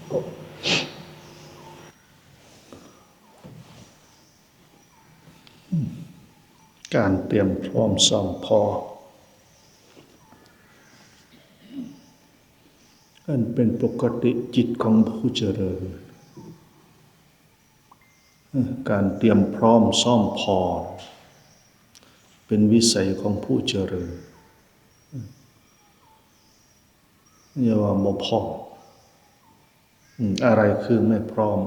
ການຕຽມພ້ອມຊ້ອມພໍ້ ອັນເປັນປົກກະຕິຈິດຂອງຜູ້ຈະເລີນ. ການຕຽມພ້ອມຊ້ອມພໍ້ ເປັນວິໄສຂອງຜູ້ຈະເລີນ. ຢ່າວ່າບໍ່ພ້ອມ. ອາ ອາໄລຄືໄມ່ພ້ອມ?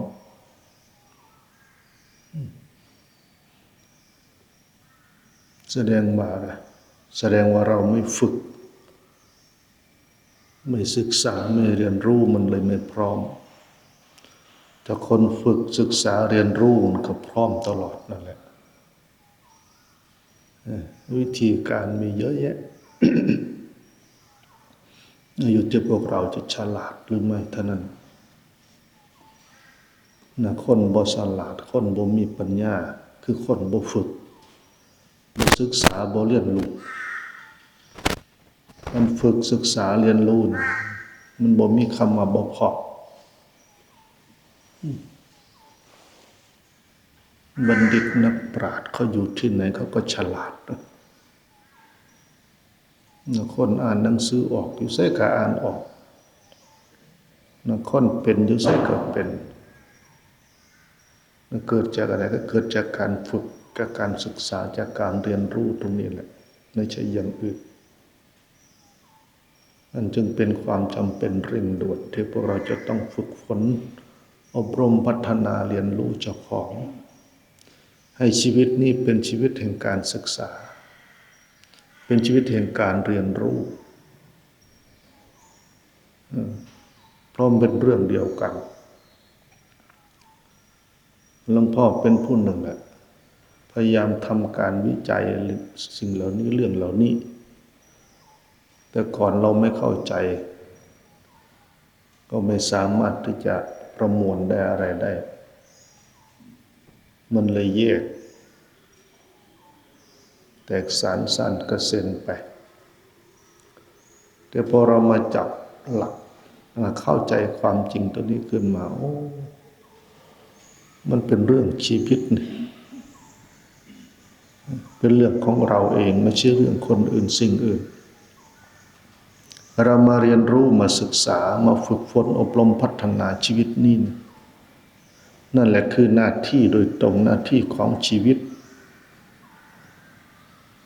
ອາ ສະແດງວ່າ ສະແດງວ່າເຮົາໄມ່ຝຶກ, ໄມ່ສຶກສາ, ໄມ່ຮຽນຮູ້, ມັນເລີຍໄມ່ພ້ອມ. ຖ້າຄົນຝຶກ, ສຶກສາ, ຮຽນຮູ້, ມັນກໍພ້ອມຕະຫຼອດນັ້ນແຫຼະ. ເອີ ວິທີການມີເຍອະແຍະ ຢູ່ທີ່ພວກເຮົາຈະສະຫຼາດຫຼືໄມ່ເທົ່ານັ້ນ. ນະ ຄົນບໍ່ສະຫຼາດ, ຄົນບໍ່ມີປັນຍາ ຄືຄົນບໍ່ຝຶກ, ບໍ່ສຶກສາ, ບໍ່ຮຽນຮູ້. ມັນຝຶກ, ສຶກສາ, ຮຽນຮູ້ນີ້ ມັນບໍ່ມີຄຳວ່າບໍ່ພ້ອມ. ບັນດິດນັກປາດເຂົາຢູ່ທີ່ໃດເຂົາກໍສະຫຼາດ. ນະ ຄົນອ່ານໜັງສືອອກ, ຢູ່ໃສກໍອ່ານອອກ. ນະ ຄົນເປັນ, ຢູ່ໃສກໍເປັນ. ນະ ເກີດຈາກອັນໃດ? ກໍເກີດຈາກການຝຶກ, ຈາກການສຶກສາ, ຈາກການຮຽນຮູ້ຕົງນີ້ແຫຼະ, ບໍ່ໃຊ່ຢ່າງອື່ນ. ນັ້ນຈຶ່ງເປັນຄວາມຈຳເປັນເລັ່ງດ່ວນທີ່ພວກເຮົາຈະຕ້ອງຝຶກຝົນ, ອົບຮົມ, ພັດທະນາ, ຮຽນຮູ້ເຈົ້າຂອງ, ໃຫ້ຊີວິດນີ້ເປັນຊີວິດແຫ່ງການສຶກສາ, ເປັນຊີວິດແຫ່ງການຮຽນຮູ້, ເພາະມັນເປັນເລື່ອງດຽວກັນ. ຫຼວງພໍ່ເປັນຜູ້ໜຶ່ງແຫຼະ ພະຍາຍາມທຳການວິໄຈສິ່ງເຫຼົ່ານີ້, ເລື່ອງເຫຼົ່ານີ້, ແຕ່ກ່ອນເຮົາໄມ່ເຂົ້າໃຈ, ກໍໄມ່ສາມາດທີ່ຈະປະມວນໄດ້ອະໄລໄດ້, ມັນເລີຍແຍກ ແຕກສານສານກະເຊັນໄປ. ແຕ່ພໍເຮົາມາຈັບຫຼັກ, ມາເຂົ້າໃຈຄວາມຈິງຕົວນີ້ຂຶ້ນມາ, ໂອ້ ມັນເປັນເລື່ອງຊີວິດນີ້, ເປັນເລື່ອງຂອງເຮົາເອງ, ບໍ່ໃຊ່ເລື່ອງຄົນອື່ນສິ່ງອື່ນ. ເຮົາມາຮຽນຮູ້, ມາສຶກສາ, ມາຝຶກຝົນ, ອົບຮົມ, ພັດທະນາຊີວິດນີ້, ນັ້ນແຫຼະຄືໜ້າທີ່ໂດຍຕົງ, ໜ້າທີ່ຂອງຊີວິດ.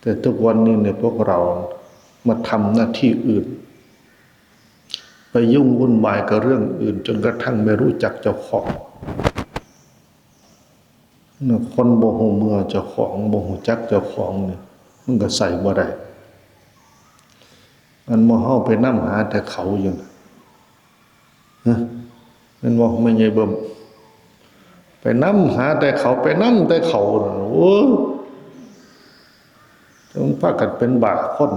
ແຕ່ທຸກວັນນີ້ເນຍ ພວກເຮົາມາທຳໜ້າທີ່ອື່ນ, ໄປຫຍຸ້ງວຸ່ນວາຍກັບເລື່ອງອື່ນ, ຈົນກະທັ່ງໄມ່ຮູ້ຈັກເຈົ້າຂອງ. ຄົນບໍ່ຮູ້ເມືອເຈົ້າຂອງ, ບໍ່ຮູ້ຈັກເຈົ້າຂອງນີ້, ມັນກໍໃສ່ບໍ່ໄດ້. ອັນໝູ່ເຮົາໄປນຳຫາແຕ່ເຂົາຢູ່ນະ. ຮະ ແມ່ນບໍ່ ແມ່ໃຫຍ່ເບິ່ມ? ໄປນຳຫາແຕ່ເຂົາ, ໄປນຳແຕ່ເຂົານະ. ໂອ້ ຈະພາກັນເປັນບ້າຄົນ.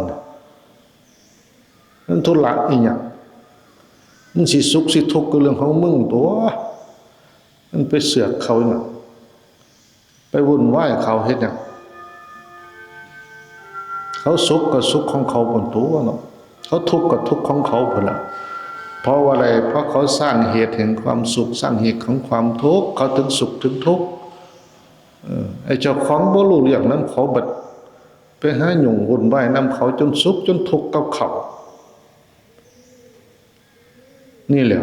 ມັນທຸລະອີ່ຫຍັງ? ມຶງຊິສຸກຊິທຸກກໍເລື່ອງຂອງມຶງຕົວະ. ມັນໄປເຊືອກເຂົາຫຍັງ? ໄປວຸ່ນວາຍເຂົາເຮັດຫຍັງ? ເຂົາສຸກກໍສຸກຂອງເຂົາພຸ້ນຕົວະເນາະ, ເຂົາທຸກກໍທຸກຂອງເຂົາພຸ້ນລະ. ເພາະວ່າໃດ? ເພາະເຂົາສ້າງເຫດແຫ່ງຄວາມສຸກ, ສ້າງເຫດຂອງຄວາມທຸກ, ເຂົາເຖິງສຸກເຖິງທຸກ. ເອີ ໄອ້ເຈົ້າຂອງບໍ່ຮູ້ເລື່ອງນຳເຂົາ, ບັດໄປຫາຫຍຸ້ງວຸ່ນວາຍນຳເຂົາ, ຈົນສຸກຈົນທຸກກັບເຂົາ. ນີ້ແຫຼະ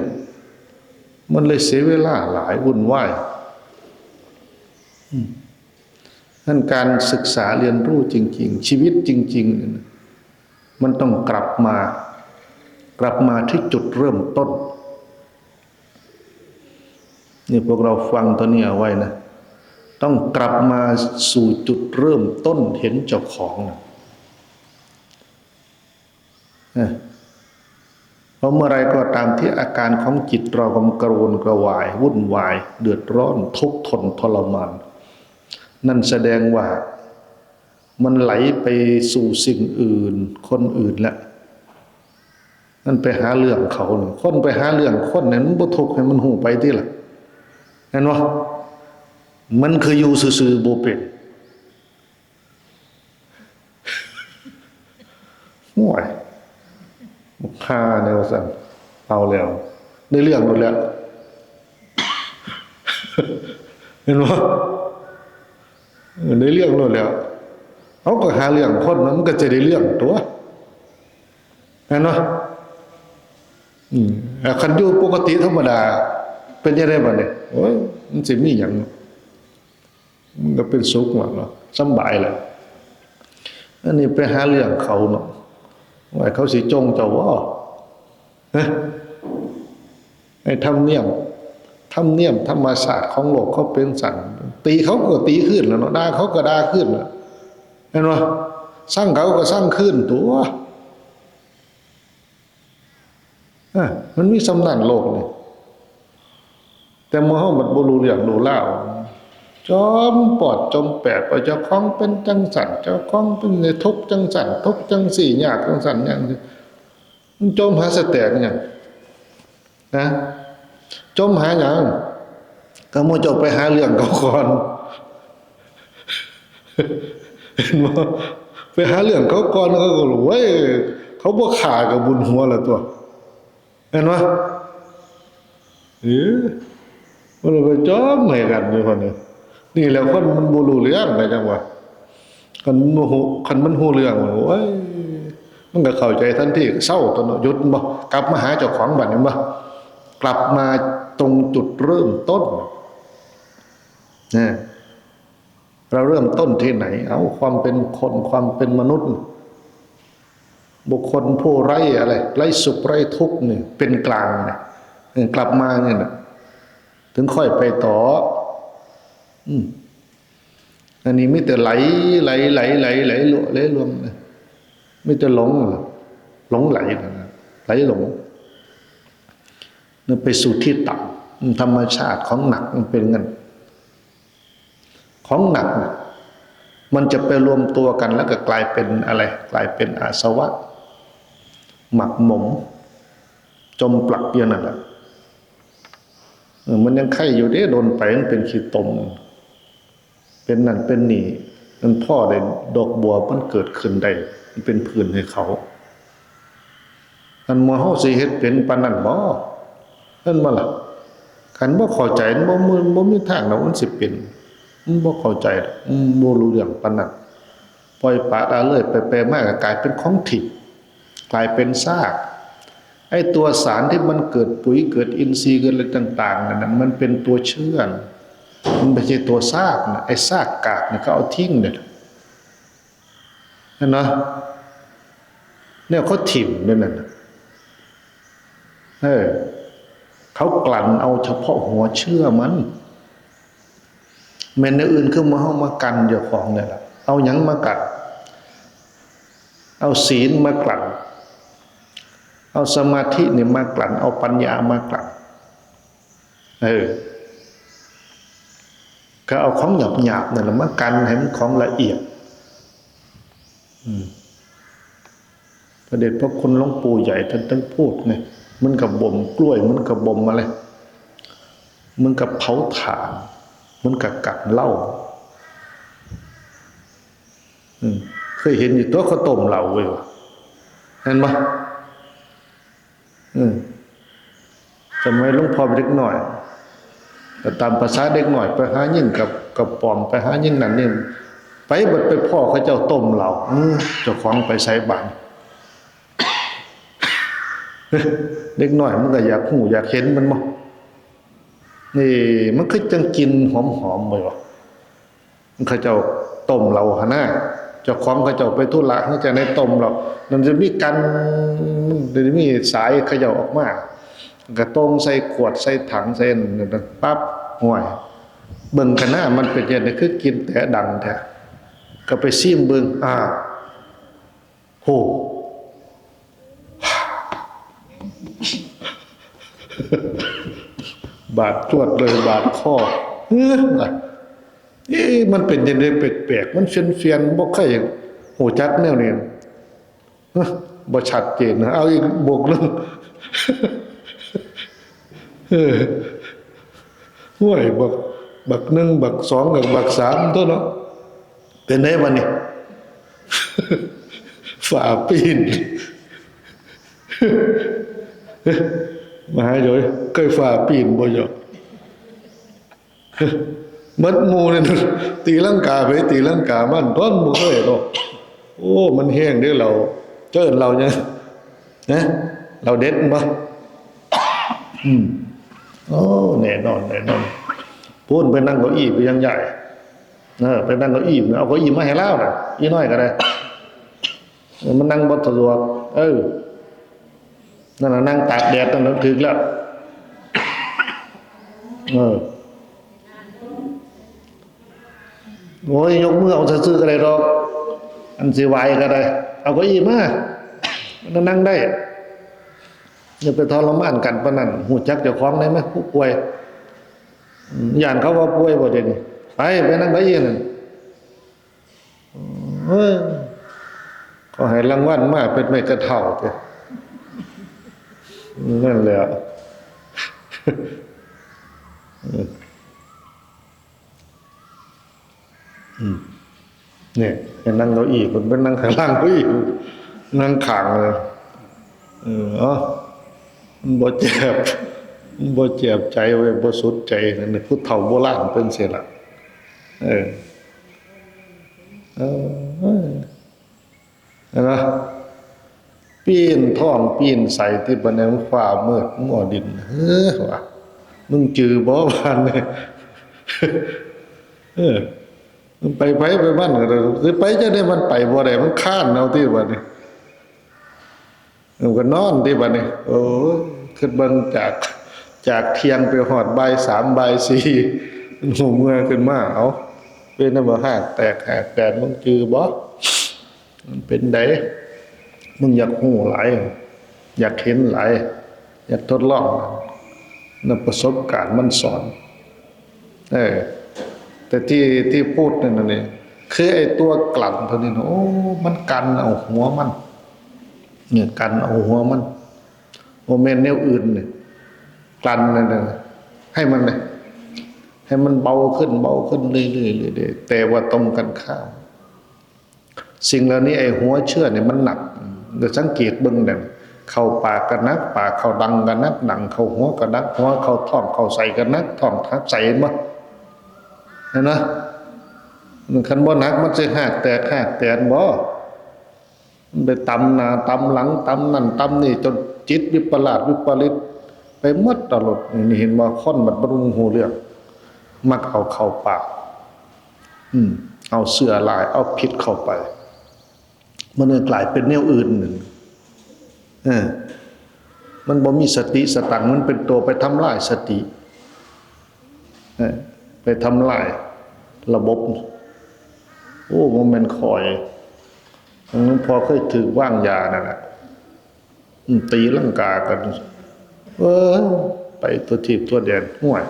ມັນເລີຍເສຍເວລາຫຼາຍ, ວຸ່ນວາຍ. ອືມ ນັ້ນການສຶກສາຮຽນຮູ້ຈິງໆ, ຊີວິດຈິງໆ ນີ້ນະ ມັນຕ້ອງກັບມາ, ກັບມາທີ່ຈຸດເລີ່ມຕົ້ນ. ນີ້ພວກເຮົາຟັງຕົວນີ້ເອົາໄວ້ນະ, ຕ້ອງກັບມາສູ່ຈຸດເລີ່ມຕົ້ນເຫັນເຈົ້າຂອງນະ. ເອີ ເພາະເມື່ອໃດກໍຕາມທີ່ອາການຂອງຈິດເຮົາກໍກະວົນກະວາຍ, ວຸ່ນວາຍ, ເດືອດຮ້ອນ, ທຸກທົນ, ທໍລະມານ, ນັ້ນສະແດງວ່າມັນໄຫຼໄປສູ່ສິ່ງອື່ນ, ຄົນອື່ນແລ້ວ. ມັນໄປຫາເລື່ອງເຂົາ, ຄົນໄປຫາເລື່ອງຄົນນີ້ ມັນບໍ່ທຸກໃຫ້ມັນຮູ້ໄປຕິລະ, ແມ່ນບໍ່? ມັນຄືຢູ່ຊື່ໆ ບໍ່ເປັນ. ໂອ້ຍ ບັກຫ່າແນວຊັ້ນ ເອົາແລ້ວ ໄດ້ເລື່ອງໂລດແລ້ວ. ເຫັນບໍ່? ເອີ ໄດ້ເລື່ອງໂລດແລ້ວ. ເຮົາກໍຫາເລື່ອງຄົນນະ ມັນກໍຈະໄດ້ເລື່ອງຕົວະ ແມ່ນບໍ່? ອືມ ແລ້ວຄັນຢູ່ປົກກະຕິທຳມະດາ ເປັນຈັ່ງໃດບາດນີ້? ໂອ້ຍ ມັນຊິມີຫຍັງ? ມັນກໍເປັນສຸກແລ້ວເນາະ ສຳບາຍແລ້ວ. ອັນນີ້ໄປຫາເລື່ອງເຂົາເນາະ ວ່າເຂົາຊິຈົ່ງເຈົ້າບໍ່? ຮະ? ໃຫ້ທຳນຽມ ທຳນຽມທຳມະຊາດຂອງໂລກເຂົາເປັນຊັ້ນ ຕີເຂົາກໍຕີຄືນແລ້ວເນາະ ດ່າເຂົາກໍດ່າຄືນແລ້ວ ແມ່ນບໍ່? ຊັງເຂົາກໍຊັງຄືນຕົວະ. ເອີ ມັນມີສ່ຳນັ້ນໂລກນີ້. ແຕ່ໝູ່ເຮົາມັນບໍ່ຮູ້ເລື່ອງຮູ້ລາວ ຈົ່ມປອດຈົ່ມແປດ ວ່າເຈົ້າຂອງເປັນຈັ່ງຊັ້ນ ເຈົ້າຂອງເປັນທຸກຈັ່ງຊັ້ນ ທຸກຈັ່ງຊີ້ ຍາກຈັ່ງຊັ້ນ ຫຍັງ ມັນຈົ່ມຫາສະແຕກຫຍັງ? ນະ ຈົ່ມຫາຫຍັງ? ກໍໝູ່ເຈົ້າໄປຫາເລື່ອງເຂົາກ່ອນ ເຫັນບໍ່? ໄປຫາເລື່ອງເຂົາກ່ອນ ເຂົາກໍ ໂອ້ຍ ເຂົາບໍ່ຂ້າກໍບຸນຫົວແລ້ວຕົວະ ເຫັນບໍ່? ເອີ ມັນໄປຈົ່ມໃຫ້ກັນຢູ່ຫັ້ນ ນີ້ແຫຼະ ຄົນມັນບໍ່ຮູ້ເລື່ອງນະ ຈັ່ງວ່າ ຄັນມັນຮູ້ ຄັນມັນຮູ້ເລື່ອງ ໂອ້ຍ ມັນກໍເຂົ້າໃຈທັນທີ ເຊົາຕົວະເນາະ ຢຸດ ແມ່ນບໍ່? ກັບມາຫາເຈົ້າຂອງບາດນີ້ ແມ່ນບໍ່? ກັບມາຕົງຈຸດເລີ່ມຕົ້ນ ນະ ເຮົາເລີ່ມຕົ້ນທີ່ໃດ? ເອົາ ຄວາມເປັນຄົນ ຄວາມເປັນມະນຸດ ບຸກຄົນຜູ້ໄຮ້ອະໄລ ໄຮ້ສຸກໄຮ້ທຸກນີ້ ເປັນກາງນີ້ ເອີ ກັບມານີ້ນະ ເຖິງຄ່ອຍໄປຕໍ່. ອືມ ອັນນີ້ມີແຕ່ໄຫຼ ໄຫຼ ໄຫຼ ໄຫຼ ໄຫຼ ໄຫຼລວມ ມີແຕ່ຫຼົງ ຫຼົງໄຫຼ ໄຫຼຫຼົງ ນັ້ນໄປສູ່ທີ່ຕ່ຳ. ທຳມະຊາດຂອງໜັກມັນເປັນຈັ່ງນັ້ນ. ຂອງໜັກນະ ມັນຈະໄປລວມຕົວກັນ ແລ້ວກໍກາຍເປັນອະໄລ? ກາຍເປັນອາສະວະ ໝັກໝົມ ຈົມປລັກຢູ່ນັ້ນແຫຼະ. ເອີ ມັນຍັງໄຄຢູ່ເດ້ ດົນໄປມັນເປັນຂີ້ຕົມ ເປັນນັ້ນເປັນນີ້ ມັນພໍໄດ້ດອກບົວມັນເກີດຂຶ້ນໄດ້ ມັນເປັນພື້ນໃຫ້ເຂົາ. ອັນໝູ່ເຮົາຊິເຮັດເປັນປານນັ້ນບໍ່? ແມ່ນບໍ່ລະ? ຄັນບໍ່ເຂົ້າໃຈ ມັນບໍ່ມີ ບໍ່ມີທາງດອກມັນຊິເປັນ. ມັນບໍ່ເຂົ້າໃຈ ມັນບໍ່ຮູ້ເລື່ອງປານນັ້ນ. ປ່ອຍປະລະເລີຍ ໄປໆມາກໍກາຍເປັນຂອງຖິ້ມ ກາຍເປັນຊາກ. ໄອ້ຕົວສານທີ່ມັນເກີດປຸຍ ເກີດອິນຊີ ເກີດອະໄລຕ່າງໆນັ້ນ ມັນເປັນຕົວເຊື້ອ ມັນບໍ່ໃຊ່ຕົວຊາກນະ. ໄອ້ຊາກກາກນີ້ເຂົາເອົາຖິ້ມເດ້ ເຫັນບໍ່? ແນວເຂົາຖິ້ມແນວນັ້ນນະ ເອີ ເຂົາກລັ່ນເອົາສະເພາະຫົວເຊື້ອມັນ. ແມ່ນແນວອື່ນຄືໝູ່ເຮົາມາກັ່ນເຈົ້າຂອງນີ້ລະ. ເອົາຫຍັງມາກັ່ນ? ເອົາສີນມາກັ່ນ ເອົາສະມາທິນີ້ມາກັ່ນ ເອົາປັນຍາມາກັ່ນ. ເອີ ກໍເອົາຂອງຫຍາບໆນັ້ນລະມາກັ່ນໃຫ້ມັນຂອງລະອຽດ. ອືມ ພະເດດພະຄຸນຫຼວງປູ່ໃຫຍ່ທ່ານ ທ່ານພູດນີ້ ມັນກໍບົ່ມກ້ວຍ ມັນກໍບົ່ມອະໄລ ມັນກໍເຜົາຖ່ານ ມັນກໍກັ່ນເຫຼົ້າ. ອືມ ເຄີຍເຫັນຢູ່ຕົວະ ເຂົາຕົ້ມເຫຼົ້າເວີຍວ່າ ເຫັນບໍ່? ອືມ ສະໄໝຫຼວງພໍ່ເປັນເດັກນ້ອຍ ກໍຕາມພາສາເດັກນ້ອຍ ໄປຫາຍິງກັບ ກັບປອມ ໄປຫາຍິງນັ້ນຍິງ ໄປບັດໄປພໍ້ເຂົາເຈົ້າຕົ້ມເຫຼົ້າ ອືມ ເຈົ້າຂອງໄປໃສບາດ? ເດັກນ້ອຍມັນກໍຢາກຮູ້ຢາກເຫັນແມ່ນບໍ່? ນີ້ມັນຄືຈັ່ງກິ່ນຫອມໆ ບໍ່ວະ? ເຂົາເຈົ້າຕົ້ມເຫຼົ້າຫັ້ນນະ ເຈົ້າຂອງເຂົາເຈົ້າໄປທຸລະ ເຮົາຈັ່ງໄດ້ຕົ້ມເຫຼົ້າ ນັ້ນຈະມີກັນ ຈະມີສາຍເຂົາເຈົ້າອອກມາ ກະຕົງໃສ່ຂວດໃສ່ຖັງໃສ່ນັ້ນປັບ ຫ້ວຍ ເບິ່ງຄະນະ ມັນເປັນຈັ່ງໃດ ຄືກິ່ນແຕະດັງແທ້ ກໍໄປຊີມເບິ່ງ ອ້າວ ໂຫ ບາດຈວດເລີຍ ບາດຄໍ ເອີ ເອະ ມັນເປັນຈັ່ງໃດແປກໆ ມັນຟຽນໆ ບໍ່ເຄີຍຮູ້ຈັກແນວນີ້ ເອີ ບໍ່ຊັດເຈນ ເອົາອີກບົກໜຶ່ງ ເອີ ຫ້ວຍ ບັກ ບັກໜຶ່ງ ບັກສອງ ກັບບັກສາມຕົວະເນາະ ເປັນໃດບາດນີ້ ຝາປີນ ມະຫາໂຢຍ ເຄີຍຝາປີນບໍ່ເຈົ້າ? ໝົດໝູ່ນັ້ນ ຕີລັງກາໄປຕີລັງກາມັນ ຕົນບໍ່ເຄີຍເນາະ. ໂອ້ ມັນແຮງເດ້ເຫຼົ້າ. ເຈົ້າເອີ້ນເຫຼົ້າຫຍັງ? ຮະ? ເຫຼົ້າເດັດບໍ່? ອືມ. ໂອ້ ແນ່ນອນ ແນ່ນອນ. ພຸ້ນໄປນັ່ງເກົ້າອີ່ໄປຍັງໃຫຍ່. ເອີ ໄປນັ່ງເກົ້າອີ່ ເອົາເກົ້າອີ່ມາໃຫ້ລາວນະ ອີ່ນ້ອຍກໍໄດ້. ເອີ ມັນນັ່ງບໍ່ສະດວກ. ເອີ ນັ້ນນະ ນັ່ງຕາກແດດນັ້ນນະ ຖືກແລ້ວ. ເອີ ໂອ້ຍ ຍົກມືເອົາຊື່ໆກໍໄດ້ດອກ ອັນຊິໄຫວ້ກໍໄດ້ ເອົາເກົ້າອີ່ມາ ມັນນັ່ງໄດ້. ຢ່າໄປທໍລະມານກັນປານນັ້ນ ຮູ້ຈັກເຈົ້າຂອງໄດ້ໄໝ ຜູ້ປ່ວຍ. ອືມ ຢ້ານເຂົາວ່າປ່ວຍບໍ່ເດນີ້? ໄປ ໄປນັ່ງເກົ້າອີ່ນັ້ນ. ເອີ ເຂົາໃຫ້ລາງວັນມາເປັນໄມ້ກະເທົາຕິ ນັ້ນແຫຼະ. ອືມ ນີ້ ໃຫ້ນັ່ງເກົ້າອີ່ ເພິ່ນໄປນັ່ງຂ້າງຫຼັງເກົ້າອີ່ ນັ່ງຂ້າງເລີຍ. ເອີ ເອົາ ມັນບໍ່ເຈັບ ມັນບໍ່ເຈັບໃຈເວີຍ ບໍ່ສຸດໃຈ. ນັ້ນ ຜູ້ເຖົ້າໂບລານເປັນຊີ້ລະ. ເອີ ເອີ ເຫັນບໍ່? ປີ້ນທ້ອງປີ້ນໄສ້ຕິ ບັດນີ້ມັນຟ້າມືດ ມັນບໍ່ດິນ ເອີ ວ່າ ມຶງຈື່ບໍ່ບາດນີ້? ເອີ ມັນໄປໃຜໄປມັນ ຊິໄປຈັ່ງໃດມັນໄປບໍ່ໄດ້ ມັນຄານເອົາຕິບາດນີ້. ເອີ ມັນກໍນອນຕິບາດນີ້. ໂອ້ຍ ຄິດເບິ່ງຈາກ ຈາກທ່ຽງໄປຮອດບ່າຍສາມ ບ່າຍສີ່ ມັນຫູເມື່ອຂຶ້ນມາ ເອົ້າ ເປັນຫຍັງບໍ່ ຫາກແຕກຫາກແຕນ ມຶງຈື່ບໍ່? ມັນເປັນໃດ? ມຶງຢາກຮູ້ຫຼາຍ ຢາກເຫັນຫຼາຍ ຢາກທົດລອງ ນະ ປະສົບການມັນສອນ. ເອີ ແຕ່ທີ່ ທີ່ພູດນັ້ນນະນີ້ ຄືໄອ້ຕົວກລັ້ນໂຕນີ້ນະ ໂອ້ ມັນກັ່ນເອົາຫົວມັນ ນີ້ ກັ່ນເອົາຫົວມັນ ບໍ່ແມ່ນແນວອື່ນນີ້ ກັ່ນນັ້ນນະ ໃຫ້ມັນ ໃຫ້ມັນເບົາຂຶ້ນ ເບົາຂຶ້ນເລື້ອຍໆ ເລື້ອຍໆ ແຕ່ວ່າຕົງກັນຂ້າມ ສິ່ງເຫຼົ່ານີ້ ໄອ້ຫົວເຊື້ອນີ້ມັນໜັກ. ແລ້ວສັງເກດເບິ່ງນັ້ນ ເຂົ້າປາກກໍໜັກ ປາກເຂົ້າດັງກໍໜັກ ດັງເຂົ້າຫົວກໍໜັກ ຫົວເຂົ້າທ້ອງເຂົ້າໄສ້ກໍໜັກ ທ້ອງທັບໄສ້ ເຫັນບໍ່? ເຫັນບໍ່? ຄັນບໍ່ໜັກມັນຊິຫາກແຕກຫາກແຕນບໍ່? ມັນໄປຕຳໜ້າຕຳຫຼັງ ຕຳນັ້ນຕຳນີ້ ຈົນຈິດວິປະຫຼາດວິປະລິດໄປໝົດຕະຫຼົດ. ນີ້ເຫັນບໍ່? ຄົນມັນບໍ່ຮູ້ເລື່ອງ ມັກເອົາເຂົ້າປາກ ອືມ ເອົາເຊື້ອລາຍ ເອົາພິດເຂົ້າໄປ ມັນກໍກາຍເປັນແນວອື່ນ. ເອີ ມັນບໍ່ມີສະຕິສະຕັງ ມັນເປັນຕົວໄປທຳລາຍສະຕິ ເອີ ໄປທຳລາຍລະບົບ. ໂອ້ ບໍ່ແມ່ນຂ້ອຍ ຫຼວງພໍ່ເຄີຍຖືກວາງຢານັ້ນແຫຼະ ອືມ ຕີລັງກາກັນ ເອີ ໄປທົ່ວທີບທົ່ວແດນ. ຫ້ວຍ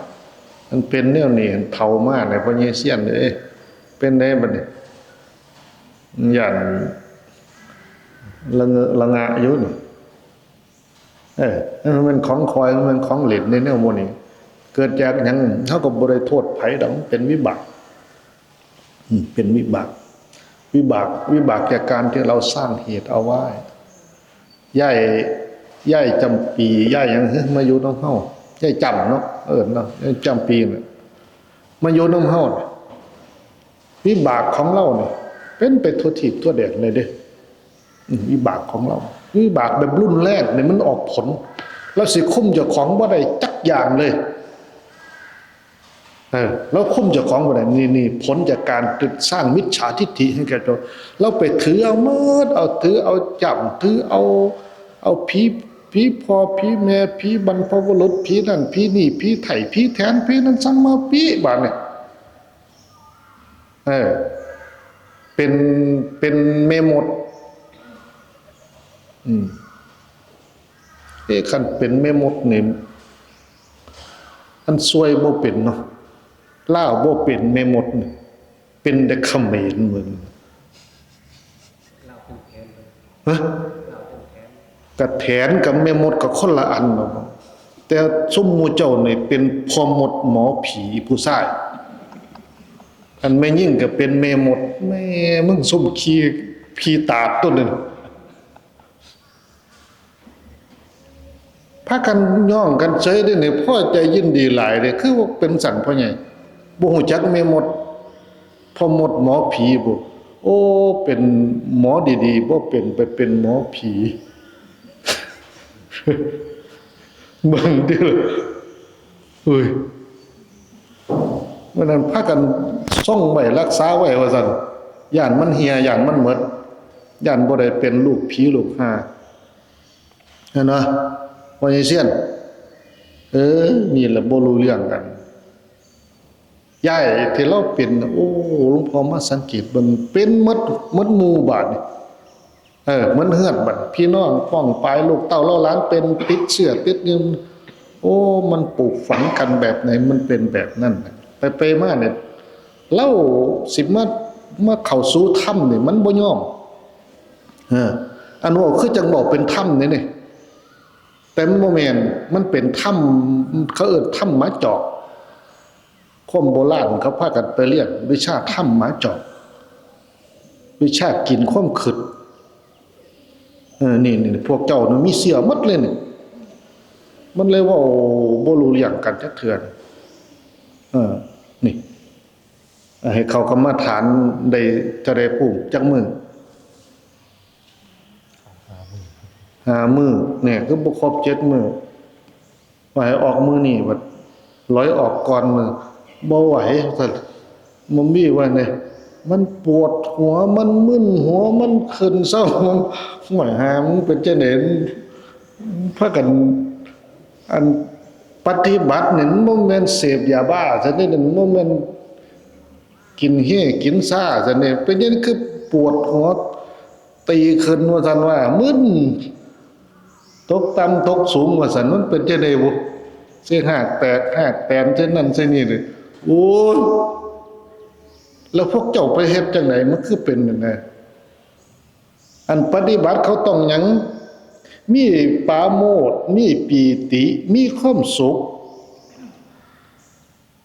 ມັນເປັນແນວນີ້ ເຖົ້າມາແລ້ວ ພໍ່ໃຫຍ່ຊຽນເອີຍ ເປັນໃດບັດນີ້? ຢ້ານລະເງີລະງະຢູ່ນີ້. ເອີ ມັນແມ່ນຂອງຂ້ອຍ ມັນແມ່ນຂອງຫຼິ້ນໃນແນວໝູ່ນີ້ ເກີດຈາກຫຍັງ? ເຮົາກໍບໍ່ໄດ້ໂທດໃຜດອກ ມັນເປັນວິບາກ ອືມ ເປັນວິບາກ ວິບາກ ວິບາກຈາກການທີ່ເຮົາສ້າງເຫດເອົາໄວ້. ຍາຍ ຍາຍຈຳປີ ຍາຍຫຍັງ ມາຢູ່ນຳເຮົາ ຍາຍຈຳເນາະ ເອີ້ນເນາະ ຍາຍຈຳປີນະ ມາຢູ່ນຳເຮົາ ວິບາກຂອງລາວນີ້ເປັນໄປທົ່ວທີບທົ່ວແດນເລີຍເດ້. ອືມ ວິບາກຂອງລາວ ວິບາກແບບຮຸນແຮງນີ້ ມັນອອກຜົນ ລາວຊິຄຸມເຈົ້າຂອງບໍ່ໄດ້ຈັກຢ່າງເລີຍ. ເອີ ລາວຄຸມເຈົ້າຂອງບໍ່ໄດ້. ນີ້ ນີ້ຜົນຈາກການຕິດສ້າງມິດສາທິດຖິໃຫ້ແກ່ຕົວ ລາວໄປຖືເອົາໝົດ ເອົາ ຖືເອົາຈ້ຳ ຖືເອົາ ເອົາຜີ ຜີພໍ່ ຜີແມ່ ຜີບັນພະບຸລຸດ ຜີນັ້ນ ຜີນີ້ ຜີໄຖ ຜີແຖນ ຜີນັ້ນ ສັງມາປິ ບາດນີ້ ເອີ ເປັນ ເປັນແມ່ມົດ. ອືມ ເອ ຄັນເປັນແມ່ມົດນີ້ ອັນຊວຍບໍ່ເປັນເນາະ ລາວບໍ່ເປັນແມ່ມົດນີ້ ເປັນແຕ່ຂະເໝນເບິ່ງ. ຮະ? ກະແຖນກັບແມ່ມົດກໍຄົນລະອັນເນາະ. ແຕ່ຊຸມໝູ່ເຈົ້ານີ້ເປັນພໍ່ມົດໝໍຜີຜູ້ຊາຍ ອັນແມ່ຍິງກໍເປັນແມ່ມົດ. ແມ່ມຶງ ຊຸມຂີ້ ຜີຕາດໂຕໜຶ່ງ ພາກັນຍ້ອງກັນເຊີຍເດ້ນີ້ ພໍໃຈຍິນດີຫຼາຍເດ້. ຄືວ່າເປັນສັນພໍ່ໃຫຍ່ ບໍ່ຮູ້ຈັກແມ່ມົດ ພໍ່ມົດໝໍຜີບໍ່? ໂອ້ ເປັນໝໍດີໆ ບໍ່ເປັນ ໄປເປັນໝໍຜີ. ເບິ່ງຕິລະ ເອີຍ ມື້ນັ້ນພາກັນຊົງໄວ້ ຮັກສາໄວ້ວ່າຊັ້ນ ຢ້ານມັນເຫ່ຍ ຢ້ານມັນໝົດ ຢ້ານບໍ່ໄດ້ເປັນລູກຜີລູກຫາ ຫັ້ນນະ ພໍ່ໃຫຍ່ຊຽນ. ເອີ ນີ້ລະບໍ່ຮູ້ເລື່ອງກັນ. ຍ້າຍທີ່ລາວເປັນ ໂອ້ ຫຼວງພໍ່ມາສັງເກດເບິ່ງ ເປັນໝົດ ໝົດໝູ່ບາດນີ້ ເອີ ໝົດເຮືອນບາດ ພີ່ນ້ອງປ້ອງປາຍ ລູກເຕົ້າເຫຼົ່າຫຼານເປັນ ຕິດເຊື້ອຕິດຫຍັງ. ໂອ້ ມັນປູກຝັງກັນແບບໃດ ມັນເປັນແບບນັ້ນ. ໄປໆມານີ້ ລາວຊິມາ ມາເຂົ້າສູ່ທຳນີ້ ມັນບໍ່ຍອມ. ເອີ ອັນເວົ້າຄືຈັ່ງເວົ້າເປັນທຳນີ້ນີ້ ແຕ່ມັນບໍ່ແມ່ນ ມັນເປັນທຳ ເຂົາເອີ້ນທຳໝາຈອກ. ຄົນໂບລານເຂົາພາກັນໄປຮຽນວິຊາທຳໝາຈອກ ວິຊາກິນຄວາມຄິດ. ເອີ ນີ້ ນີ້ ພວກເຈົ້ານີ້ມີເຊື້ອໝົດເລີຍນີ້ ມັນເລີຍເວົ້າບໍ່ຮູ້ເລື່ອງກັນຈັກເທື່ອ. ເອີ ນີ້ ໃຫ້ເຂົ້າກຳມະຖານໄດ້ເທົ່າໃດພູມ ຈັກມື້? ຫ້າມື້ ແນ່ ຄືບໍ່ຄົບເຈັດມື້ ວ່າໃຫ້ອອກມື້ນີ້ ບັດລອຍອອກກ່ອນມື້ ບໍ່ໄຫວວ່າຊັ້ນ. ມັນມີວ່າແນ່ ມັນປວດຫົວ ມັນມຶນຫົວ ມັນຂຶ້ນເຊົາ. ໂອ້ຍ ຫາ ມຶງເປັນຈັ່ງໃດ? ພາກັນ ອັນປະຕິບັດນີ້ ມັນບໍ່ແມ່ນເສບຢາບ້າຊັ້ນເດ້ ມັນບໍ່ແມ່ນກິນເຮກິນຊາຊັ້ນເດ້. ເປັນຫຍັງຄືປວດຫົວ ຕີຂຶ້ນວ່າຊັ້ນວ່າ ມຶນ ຕົກຕ່ຳຕົກສູງວ່າຊັ້ນ ມັນເປັນຈັ່ງໃດບຸ? ຊິຫາກແຕກຫາກແຕນ ເຊັ່ນນັ້ນເຊັ່ນນີ້ເດ້. ໂອ້ຍ ແລ້ວພວກເຈົ້າໄປເຮັດຈັ່ງໃດ ມັນຄືເປັນຈັ່ງໃດ? ອັນປະຕິບັດເຂົາຕ້ອງຫຍັງ? ມີປາໂມດ ມີປີຕິ ມີຄວາມສຸກ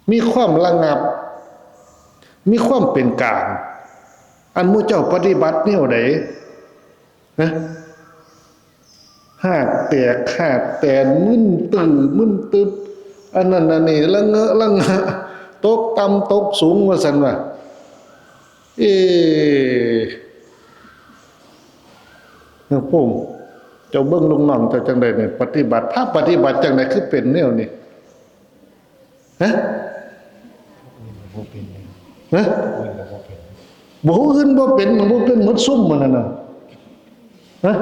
ມີຄວາມລະງັບ ມີຄວາມເປັນກາງ. ອັນໝູ່ເຈົ້າປະຕິບັດແນວໃດ? ຮະ? ຫາກແຕກຫາກແຕນ ມຶນຕື້ມຶນຕຶບ ອັນນັ້ນອັນນີ້ ລະເງີລະງະ ຕົກຕ່ຳຕົກສູງວ່າຊັ້ນວ່າ. ເອ ເອີ ພູມ ເຈົ້າເບິ່ງລູກນ້ອງເຈົ້າຈັ່ງໃດນີ້ ປະຕິບັດ ພາປະຕິບັດຈັ່ງໃດຄືເປັນແນວນີ້? ຮະ? ບໍ່ເປັນ ຮະ? ບໍ່ອື່ນບໍ່ເປັນ ບໍ່ເປັນໝົດຊຸມໝົດນັ້ນນະ. ຮະ?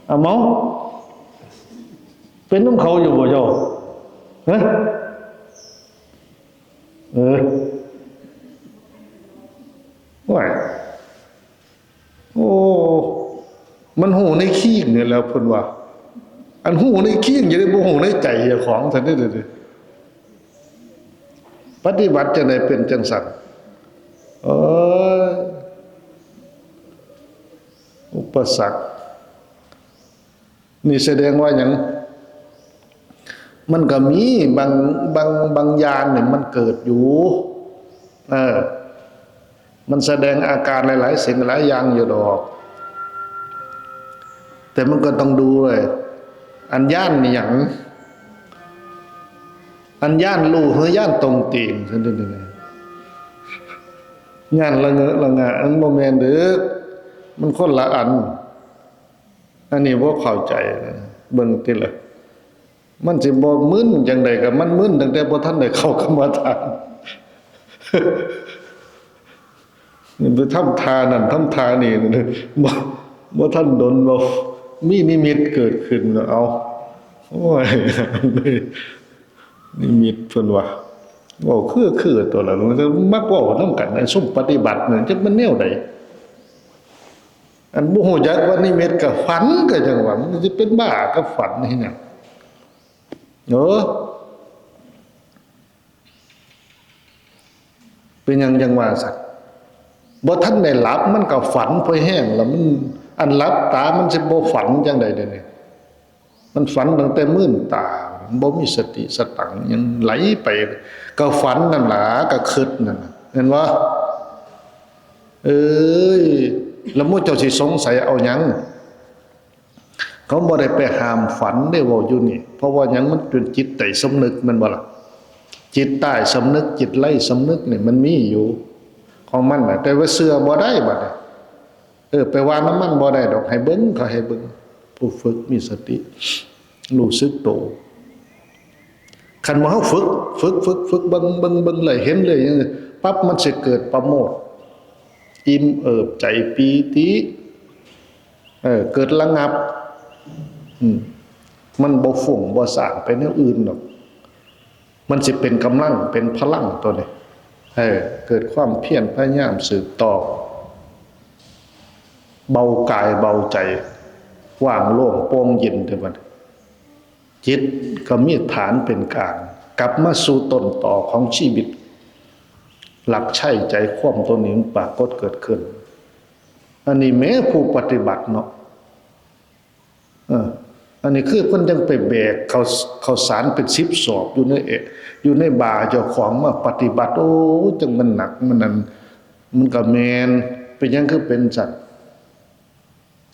ອາເມົາ ເປັນນຳເຂົາຢູ່ບໍ່ເຈົ້າ? ຮະ? ເອີ ໂອ້ຍ ໂອ້ ມັນຮູ້ໃນຄີງນີ້ແຫຼະ ເພິ່ນວ່າ. ອັນຮູ້ໃນຄີງ ຢ່າໄດ້ບໍ່ຮູ້ໃນໃຈເຈົ້າຂອງຊັ້ນເດ້. ປະຕິບັດຈັ່ງໃດເປັນຈັ່ງຊັ້ນ? ເອີ ອຸປະສັກ ນີ້ສະແດງວ່າຫຍັງ? ມັນກໍມີບາງ ບາງ ບາງຢ່າງນີ້ມັນເກີດຢູ່ ເອີ ມັນສະແດງອາການຫຼາຍໆສິ່ງຫຼາຍຢ່າງຢູ່ດອກ ແຕ່ມັນກໍຕ້ອງດູເລີຍ ອັນຢ້ານນີ້ຫຍັງ? ອັນຢ້ານຮູ້ ຫຼື ຢ້ານຕົງເຕງ? ຢ້ານລະເງີລະງະ ມັນບໍ່ແມ່ນເດີ ມັນຄົນລະອັນ. ອັນນີ້ບໍ່ເຂົ້າໃຈນະ ເບິ່ງຕິລະ ມັນຊິບໍ່ມຶນຈັ່ງໃດ ກໍມັນມຶນຕັ້ງແຕ່ບໍ່ທັນໄດ້ເຂົ້າກຳມະຖານ ໄປທຳທ່ານັ້ນທຳທ່ານີ້ ບໍ່ ບໍ່ທັນດົນ ບໍ່ມີນິມິດເກີດຂຶ້ນ ເອົາ ໂອ້ຍ ນິມິດເພິ່ນວ່າ ເວົ້າຄື ຄືຕົວລະ ມັກເວົ້ານຳກັນ ຊຸມປະຕິບັດນັ້ນ ຈັກແມ່ນແນວໃດ? ອັນບໍ່ຮູ້ຈັກວ່ານິມິດກັບຝັນ ກໍຈັ່ງວ່າ ມັນຊິເປັນບ້າກັບຝັນເຮັດຫຍັງ? ເອີ ເປັນຫຍັງຈັ່ງວ່າຊັ້ນ? ບໍ່ທັນໄດ້ຫຼັບ ມັນກໍຝັນພໍແຮງລະ ມັນ ອັນຫຼັບຕາ ມັນຊິບໍ່ຝັນຈັ່ງໃດເດນີ້? ມັນຝັນຕັ້ງແຕ່ມືນຕາ ບໍ່ມີສະຕິສະຕັງຫຍັງ ໄຫຼໄປ ກໍຝັນນັ້ນລະ ກໍຄິດນັ້ນ ແມ່ນບໍ່? ເອີຍ ລະໝູ່ເຈົ້າຊິສົງໄສເອົາຫຍັງ? ເຂົາບໍ່ໄດ້ໄປຫ້າມຝັນເດ້ ເວົ້າຢູ່ນີ້ ເພາະວ່າຫຍັງ? ມັນເປັນຈິດໃຕ້ສຳນຶກ ແມ່ນບໍ່ລະ? ຈິດໃຕ້ສຳນຶກ ຈິດໄຮ້ສຳນຶກນີ້ມັນມີຢູ່ຂອງມັນນະ ແຕ່ວ່າເຊື່ອບໍ່ໄດ້ບັດນີ້. ເອີ ໄປວ່ານຳມັນບໍ່ໄດ້ດອກ ໃຫ້ເບິ່ງ ເຂົາໃຫ້ເບິ່ງ ຜູ້ຝຶກມີສະຕິ ຮູ້ສຶກໂຕ. ຄັນວ່າເຮົາຝຶກ ຝຶກ ຝຶກ ຝຶກ ເບິ່ງ ເບິ່ງ ເບິ່ງເລື້ອຍ ເຫັນເລື້ອຍ ປັບ ມັນຊິເກີດປະໂມດ ອີ່ມເອີບໃຈ ປີຕິ ເອີ ເກີດລະງັບ ອືມ ມັນບໍ່ຟຸ້ງບໍ່ສ້າງໄປແນວອື່ນດອກ ມັນຊິເປັນກຳລັງ ເປັນພະລັງໂຕນີ້ ເອີ ເກີດຄວາມພຽນພະຍາຍາມສືບຕໍ່ ເບົາກາຍເບົາໃຈ ວ່າງໂລ່ງໂປ່ງເຢັນເດ້ບັດນີ້. ຈິດກໍມີຖານເປັນກາງ ກັບມາສູ່ຕົ້ນຕໍຂອງຊີວິດ ຫຼັກໃຊ້ໃຈຄວາມຕົວນີ້ມັນປາກົດເກີດຂຶ້ນ. ອັນນີ້ແມ້ຜູ້ປະຕິບັດເນາະ ເອີ ອັນນີ້ຄືເພິ່ນຈັ່ງໄປແບກເຂົ້າ ເຂົ້າສານເປັນສິບສອບຢູ່ໃນ ຢູ່ໃນບ່າເຈົ້າຂອງມາປະຕິບັດ ໂອ້ ຈັ່ງມັນໜັກ ມັນນັ້ນ ມັນກໍແມ່ນ. ເປັນຫຍັງຄືເປັນຊັ້ນ?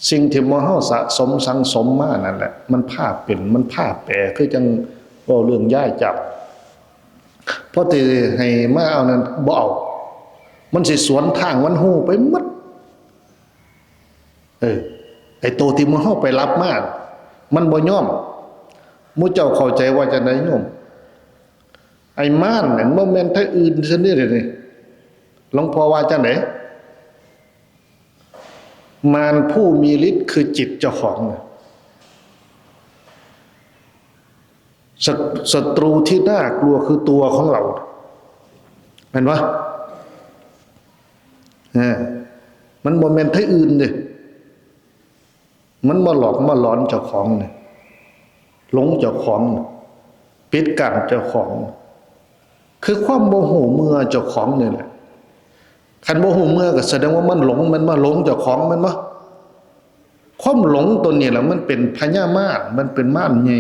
ສິ່ງທີ່ໝູ່ເຮົາສະສົມສັງສົມມານັ້ນແຫຼະ ມັນພາເປັນ ມັນພາແປ ຄືຈັ່ງເວົ້າເລື່ອງຢາຈັບ ພໍທີ່ໃຫ້ມາເອົານັ້ນບໍ່ເອົາ ມັນຊິສວນທາງ ມັນຮູ້ໄປໝົດ. ເອີ ໄອ້ໂຕທີ່ໝູ່ເຮົາໄປຮັບມາ ມັນບໍ່ຍອມ. ໝູ່ເຈົ້າເຂົ້າໃຈວ່າຈັ່ງໃດໂຍມ? ໄອ້ມານນັ້ນບໍ່ແມ່ນໃຜອື່ນຊັ້ນເດ້ນີ້ ຫຼວງພໍ່ວ່າຈັ່ງໃດ? ມານຜູ້ມີລິດຄືຈິດເຈົ້າຂອງນະ ສັດ- ສັດຕູທີ່ໜ້າກົວຄືຕົວຂອງເຮົາ ແມ່ນບໍ່? ເອີ ມັນບໍ່ແມ່ນໃຜອື່ນເດ້. ມັນມາຫຼອກມາຫຼອນເຈົ້າຂອງນີ້ ຫຼົງເຈົ້າຂອງນີ້ ປິດກັ້ນເຈົ້າຂອງ ຄືຄວາມບໍ່ຮູ້ເມື່ອເຈົ້າຂອງນີ້ແຫຼະ. ຄັນບໍ່ຮູ້ເມື່ອກໍສະແດງວ່າມັນຫຼົງ ແມ່ນບໍ່? ຫຼົງເຈົ້າຂອງແມ່ນບໍ່? ຄວາມຫຼົງຕົວນີ້ລະ ມັນເປັນພະຍາມານ ມັນເປັນມານໃຫຍ່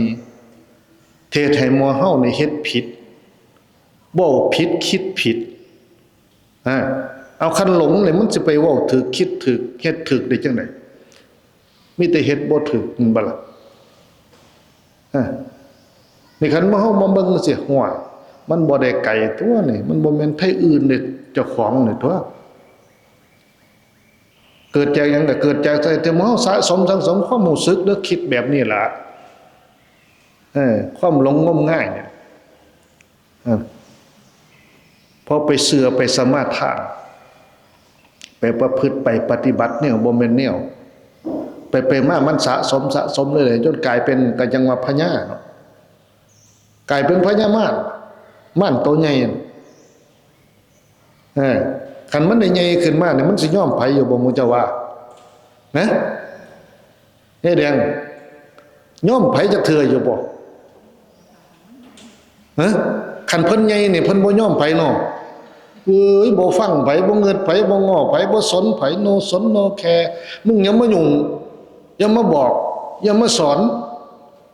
ເຮັດໃຫ້ໝູ່ເຮົານີ້ເຮັດຜິດ ເວົ້າຜິດ ຄິດຜິດ. ອາ ເອົາ ຄັນຫຼົງນີ້ມັນຊິໄປເວົ້າຖືກ ຄິດຖືກ ເຮັດຖືກໄດ້ຈັ່ງໃດ? ມີແຕ່ເຮັດບໍ່ຖືກແມ່ນບໍ່ລະ? ອາ ນີ້ຄັນເຮົາມາເບິ່ງຊິ ຫ້ວຍ ມັນບໍ່ໄດ້ໄກຕົວະນີ້ ມັນບໍ່ແມ່ນໃຜອື່ນເດ້ ເຈົ້າຂອງນີ້ຕົວະ. ເກີດຈາກຫຍັງ? ກໍເກີດຈາກທີ່ເຮົາສະສົມສັງສົມຄວາມຮູ້ສຶກ ຫຼື ຄິດແບບນີ້ລະ ເອີ ຄວາມຫຼົງງົມງາຍນີ້ ເອີ ພໍໄປເຊື່ອໄປສະມາທານ ໄປປະພຶດໄປປະຕິບັດແນວບໍ່ແມ່ນແນວ ໄປໆມາມັນສະສົມສະສົມເລື້ອຍໆ ຈົນກາຍເປັນ ກໍຈັ່ງວ່າພະຍາເນາະ ກາຍເປັນພະຍາມານ ມານໂຕໃຫຍ່. ເອີ ຄັນມັນໄດ້ໃຫຍ່ຂຶ້ນມານີ້ ມັນຊິຍອມໃຜຢູ່ບໍ່ ໝູ່ເຈົ້າວ່າ? ນະ ຍາຍແດງ ຍອມໃຜຈັກເທື່ອຢູ່ບໍ່? ຮະ ຄັນເພິ່ນໃຫຍ່ນີ້ ເພິ່ນບໍ່ຍອມໃຜເນາະ. ເອີຍ ບໍ່ຟັງໃຜ ບໍ່ເງິດໃຜ ບໍ່ງໍ້ໃຜ ບໍ່ສົນໃຜ ໂນສົນໂນແຄ ມຶງຢ່າມາຫຍຸ້ງ ຢ່າມາບອກ ຢ່າມາສອນ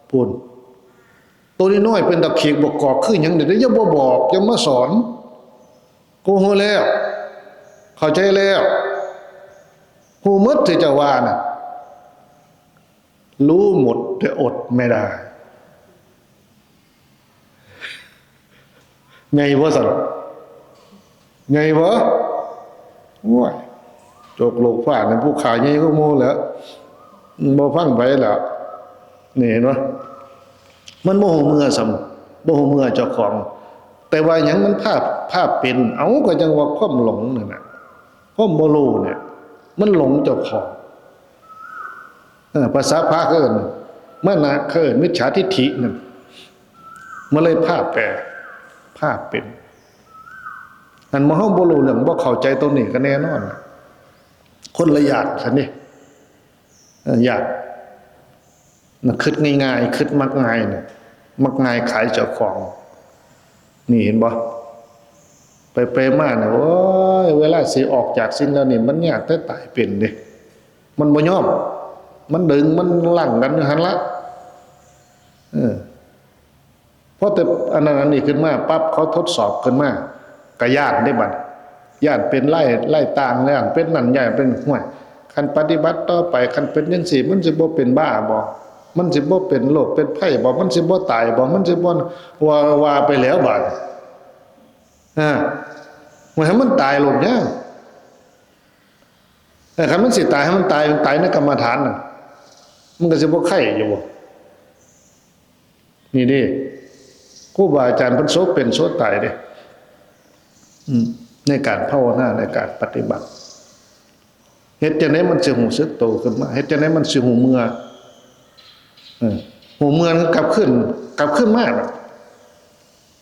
ພຸ້ນ. ໂຕນ້ອຍໆເປັນຕາຂີກບາກກອກຄືຫຍັງນີ້ ຢ່າມາບອກ ຢ່າມາສອນ ກູຮູ້ແລ້ວ ເຂົ້າໃຈແລ້ວ ຮູ້ໝົດທີ່ເຈົ້າວ່ານະ ຮູ້ໝົດແຕ່ອົດໄມ່ໄດ້. ໃຫຍ່ບໍ່ຊັ້ນ? ໃຫຍ່ບໍ່? ໂອ້ຍ ໂຈກໂລກຟ້ານີ້ ຜູ້ຂ້າໃຫຍ່ກວ່າໝູ່ແລ້ວ ບໍ່ຟັງໃຜແລ້ວ. ນີ້ເຫັນບໍ່? ມັນບໍ່ຮູ້ເມື່ອຊ້ຳ ບໍ່ຮູ້ເມື່ອເຈົ້າຂອງ ແຕ່ວ່າຫຍັງ? ມັນພາບ ພາບເປັນ ເອົ້າ ກໍຈັ່ງວ່າຄວາມຫຼົງນັ້ນນະ ຄວາມບໍ່ຮູ້ນີ້ ມັນຫຼົງເຈົ້າຂອງ. ເອີ ພາສາພະເຂົາເອີ້ນ ມານະ ເຂົາເອີ້ນມິດສາທິດຖິນັ້ນ ມັນເລີຍພາບແປ ພາບເປັນ. ອັນໝູ່ເຮົາບໍ່ຮູ້ເລື່ອງ ບໍ່ເຂົ້າໃຈຕົງນີ້ກໍແນ່ນອນ ຄົນລະຢ່າງຊັ້ນເດ້ ເອີ ຢ່າງ ມັນຄິດງ່າຍໆ ຄິດມັກງ່າຍນະ ມັກງ່າຍຂາຍເຈົ້າຂອງ. ນີ້ເຫັນບໍ່? ໄປໆມານີ້ ໂອ້ຍ ເວລາຊິອອກຈາກສິ່ງເຫຼົ່ານີ້ ມັນຍາກແຕ່ຕາຍເປັນເດ້. ມັນບໍ່ຍອມ ມັນດຶງ ມັນລັງກັນຢູ່ຫັ້ນລະ. ເອີ ພໍແຕ່ອັນນັ້ນອັນນີ້ຂຶ້ນມາປັບ ເຂົາທົດສອບຂຶ້ນມາ ກະຢ້ານເດ້ບັດ ຢ້ານເປັນລາຍ ລາຍຕ່າງ ຢ້ານເປັນນັ້ນ ຢ້ານເປັນ ຫ້ວຍ ຄັນປະຕິບັດຕໍ່ໄປ ຄັນເປັນຈັ່ງຊີ້ ມັນຊິບໍ່ເປັນບ້າບໍ? ມັນຊິບໍ່ເປັນໂລກເປັນໄພບໍ? ມັນຊິບໍ່ຕາຍບໍ? ມັນຊິບໍ່ ວ່າ ວ່າໄປແລ້ວບາດນີ້ ອ່າ ບໍ່ໃຫ້ມັນຕາຍໂລດຫຍັງ? ເອີ ຄັນມັນຊິຕາຍ ໃຫ້ມັນຕາຍ ມັນຕາຍໃນກຳມະຖານນະ ມັນກໍຊິບໍ່ໄຄຢູ່ບໍ? ນີ້ເດ້ ຄູບາອາຈານເພິ່ນໂສເປັນໂສຕາຍເດ້ ອືມ ໃນການພາວະນາ ໃນການປະຕິບັດ. ເຮັດຈັ່ງໃດມັນຊິຮູ້ສຶກໂຕຂຶ້ນມາ? ເຮັດຈັ່ງໃດມັນຊິຮູ້ເມື່ອ? ເອີ ຮູ້ເມື່ອ ກັບຄືນ ກັບຄືນມາ.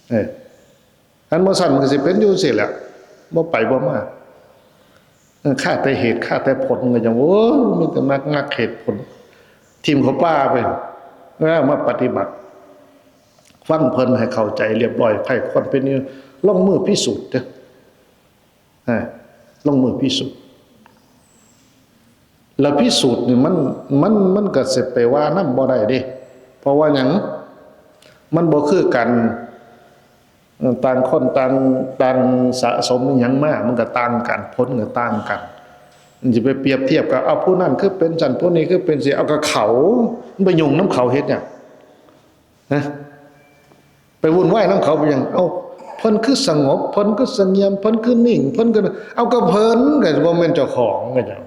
ເອີ ຄັນບໍ່ຊັ້ນມັນກໍຊິເປັນຢູ່ຈັ່ງຊີ້ແຫຼະ ບໍ່ໄປບໍ່ມາ. ເອີ ຄາແຕ່ເຫດ ຄາແຕ່ຜົນ ກໍຍັງ ໂອ້ຍ ມີແຕ່ນັກ ນັກເຫດຜົນ ຖິ້ມເຂົ້າປ່າໄປ ເວລາມາປະຕິບັດ ຟັງເພິ່ນໃຫ້ເຂົ້າໃຈລຽບລ້ອຍ ໃຄ່ຄວນເປັນ ລົງມືພິສູດເດີ້ ເອີ ລົງມືພິສູດ. ແລ້ວພິສູດນີ້ມັນ ມັນ ມັນກໍຊິໄປວ່ານຳບໍ່ໄດ້ເດ້ ເພາະວ່າຫຍັງ? ມັນບໍ່ຄືກັນ ເອີ ຕ່າງຄົນຕ່າງ ຕ່າງສະສົມອີ່ຫຍັງມາ ມັນກໍຕ່າງກັນ ຜົນກໍຕ່າງກັນ. ມັນຊິໄປປຽບທຽບກັບ ເອົາ ຜູ້ນັ້ນຄືເປັນຊັ້ນ ຜູ້ນີ້ຄືເປັນຊີ້ ເອົາ ກໍເຂົາ ມັນໄປຫຍຸ້ງນຳເຂົາເຮັດຫຍັງ? ຮະ ໄປວຸ່ນວາຍນຳເຂົາໄປຫຍັງ? ເອົາ ເພິ່ນຄືສະຫງົບ ເພິ່ນຄືສະຫງຽມ ເພິ່ນຄືນິ່ງ ເພິ່ນຄື ເອົາ ກໍເພິ່ນ ກໍບໍ່ແມ່ນເຈົ້າຂອງ ກໍຫຍັງ?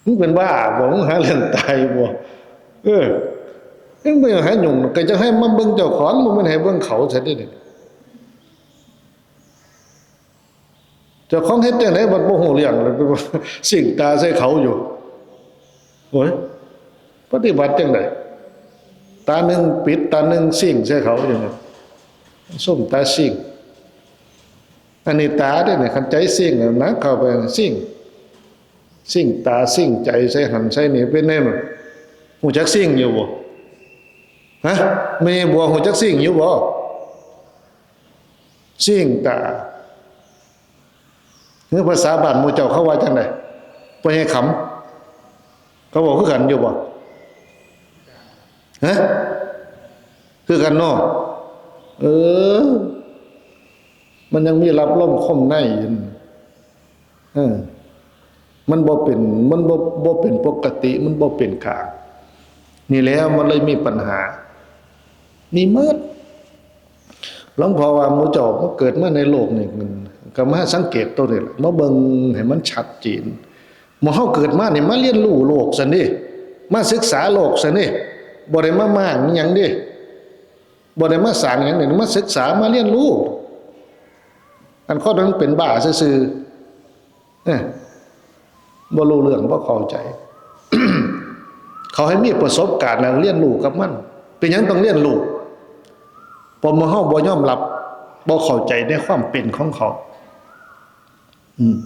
ມຶງເປັນບ້າບໍ? ມຶງຫາເລື່ອງຕາຍບໍ? ເອີ ມຶງໄປຫາຫຍຸ້ງ ກໍຈະໃຫ້ມາເບິ່ງເຈົ້າຂອງ ບໍ່ແມ່ນໃຫ້ເບິ່ງເຂົາຊະເດ້. ເຈົ້າຂອງເຮັດຈັ່ງໃດບັດບໍ່ຮູ້ເລື່ອງ ແລ້ວໄປສິ້ງຕາໃສ່ເຂົາຢູ່? ໂອ້ຍ ປະຕິບັດຈັ່ງໃດ? ຕາໜຶ່ງປິດ ຕາໜຶ່ງສິ້ງໃສ່ເຂົາຢູ່ນີ້ ສົມຕາສິ້ງ. ອັນນີ້ຕາເດ້ນີ້ ຄັນໃຈສິ້ງນະ ເຂົ້າໄປສິ້ງ ສິ້ງຕາສິ້ງໃຈໃສ່ຫັ້ນໃສ່ນີ້ ເປັນແນວນັ້ນ. ຮູ້ຈັກສິ້ງຢູ່ບໍ່? ຮະ ແມ່ບົວ ຮູ້ຈັກສິ້ງຢູ່ບໍ່? ສິ້ງຕາ ຫຼືພາສາບ້ານໝູ່ເຈົ້າເຂົາວ່າຈັ່ງໃດ? ພໍ່ໃຫຍ່ຄຳ ເຂົາເວົ້າຄືກັນຢູ່ບໍ່? ຮະ ຄືກັນເນາະ. ເອີ ມັນຍັງມີລັບລົມຄົມໃນຢູ່. ເອີ ມັນບໍ່ເປັນ ມັນບໍ່ ບໍ່ເປັນປົກກະຕິ ມັນບໍ່ເປັນກາງ. ນີ້ແຫຼະ ມັນເລີຍມີປັນຫາ ມີໝົດ. ຫຼວງພໍ່ວ່າ ໝູ່ເຈົ້າມາເກີດມາໃນໂລກນີ້ ກໍມາສັງເກດໂຕນີ້ລະ ມາເບິ່ງໃຫ້ມັນຊັດເຈນ. ໝູ່ເຮົາເກີດມານີ້ ມາຮຽນຮູ້ໂລກຊັ້ນເດ້ ມາສຶກສາໂລກຊັ້ນເດ້ ບໍ່ໄດ້ມາມ້າງອີ່ຫຍັງເດ້. ບໍ່ໄດ້ມາສ້າງຫຍັງເດ້ ມາສຶກສາ ມາຮຽນຮູ້. ອັນຄົນມັນເປັນບ້າຊື່ໆ ເອີ ບໍ່ຮູ້ເລື່ອງ ບໍ່ເຂົ້າໃຈ. ເຂົາໃຫ້ມີປະສົບການ ແລ້ວຮຽນຮູ້ກັບມັນ. ເປັນຫຍັງຕ້ອງຮຽນຮູ້? ເພາະເມື່ອເຮົາບໍ່ຍອມຮັບ ບໍ່ເຂົ້າໃຈໃນຄວາມເປັນຂອງເຂົາ. ອືມ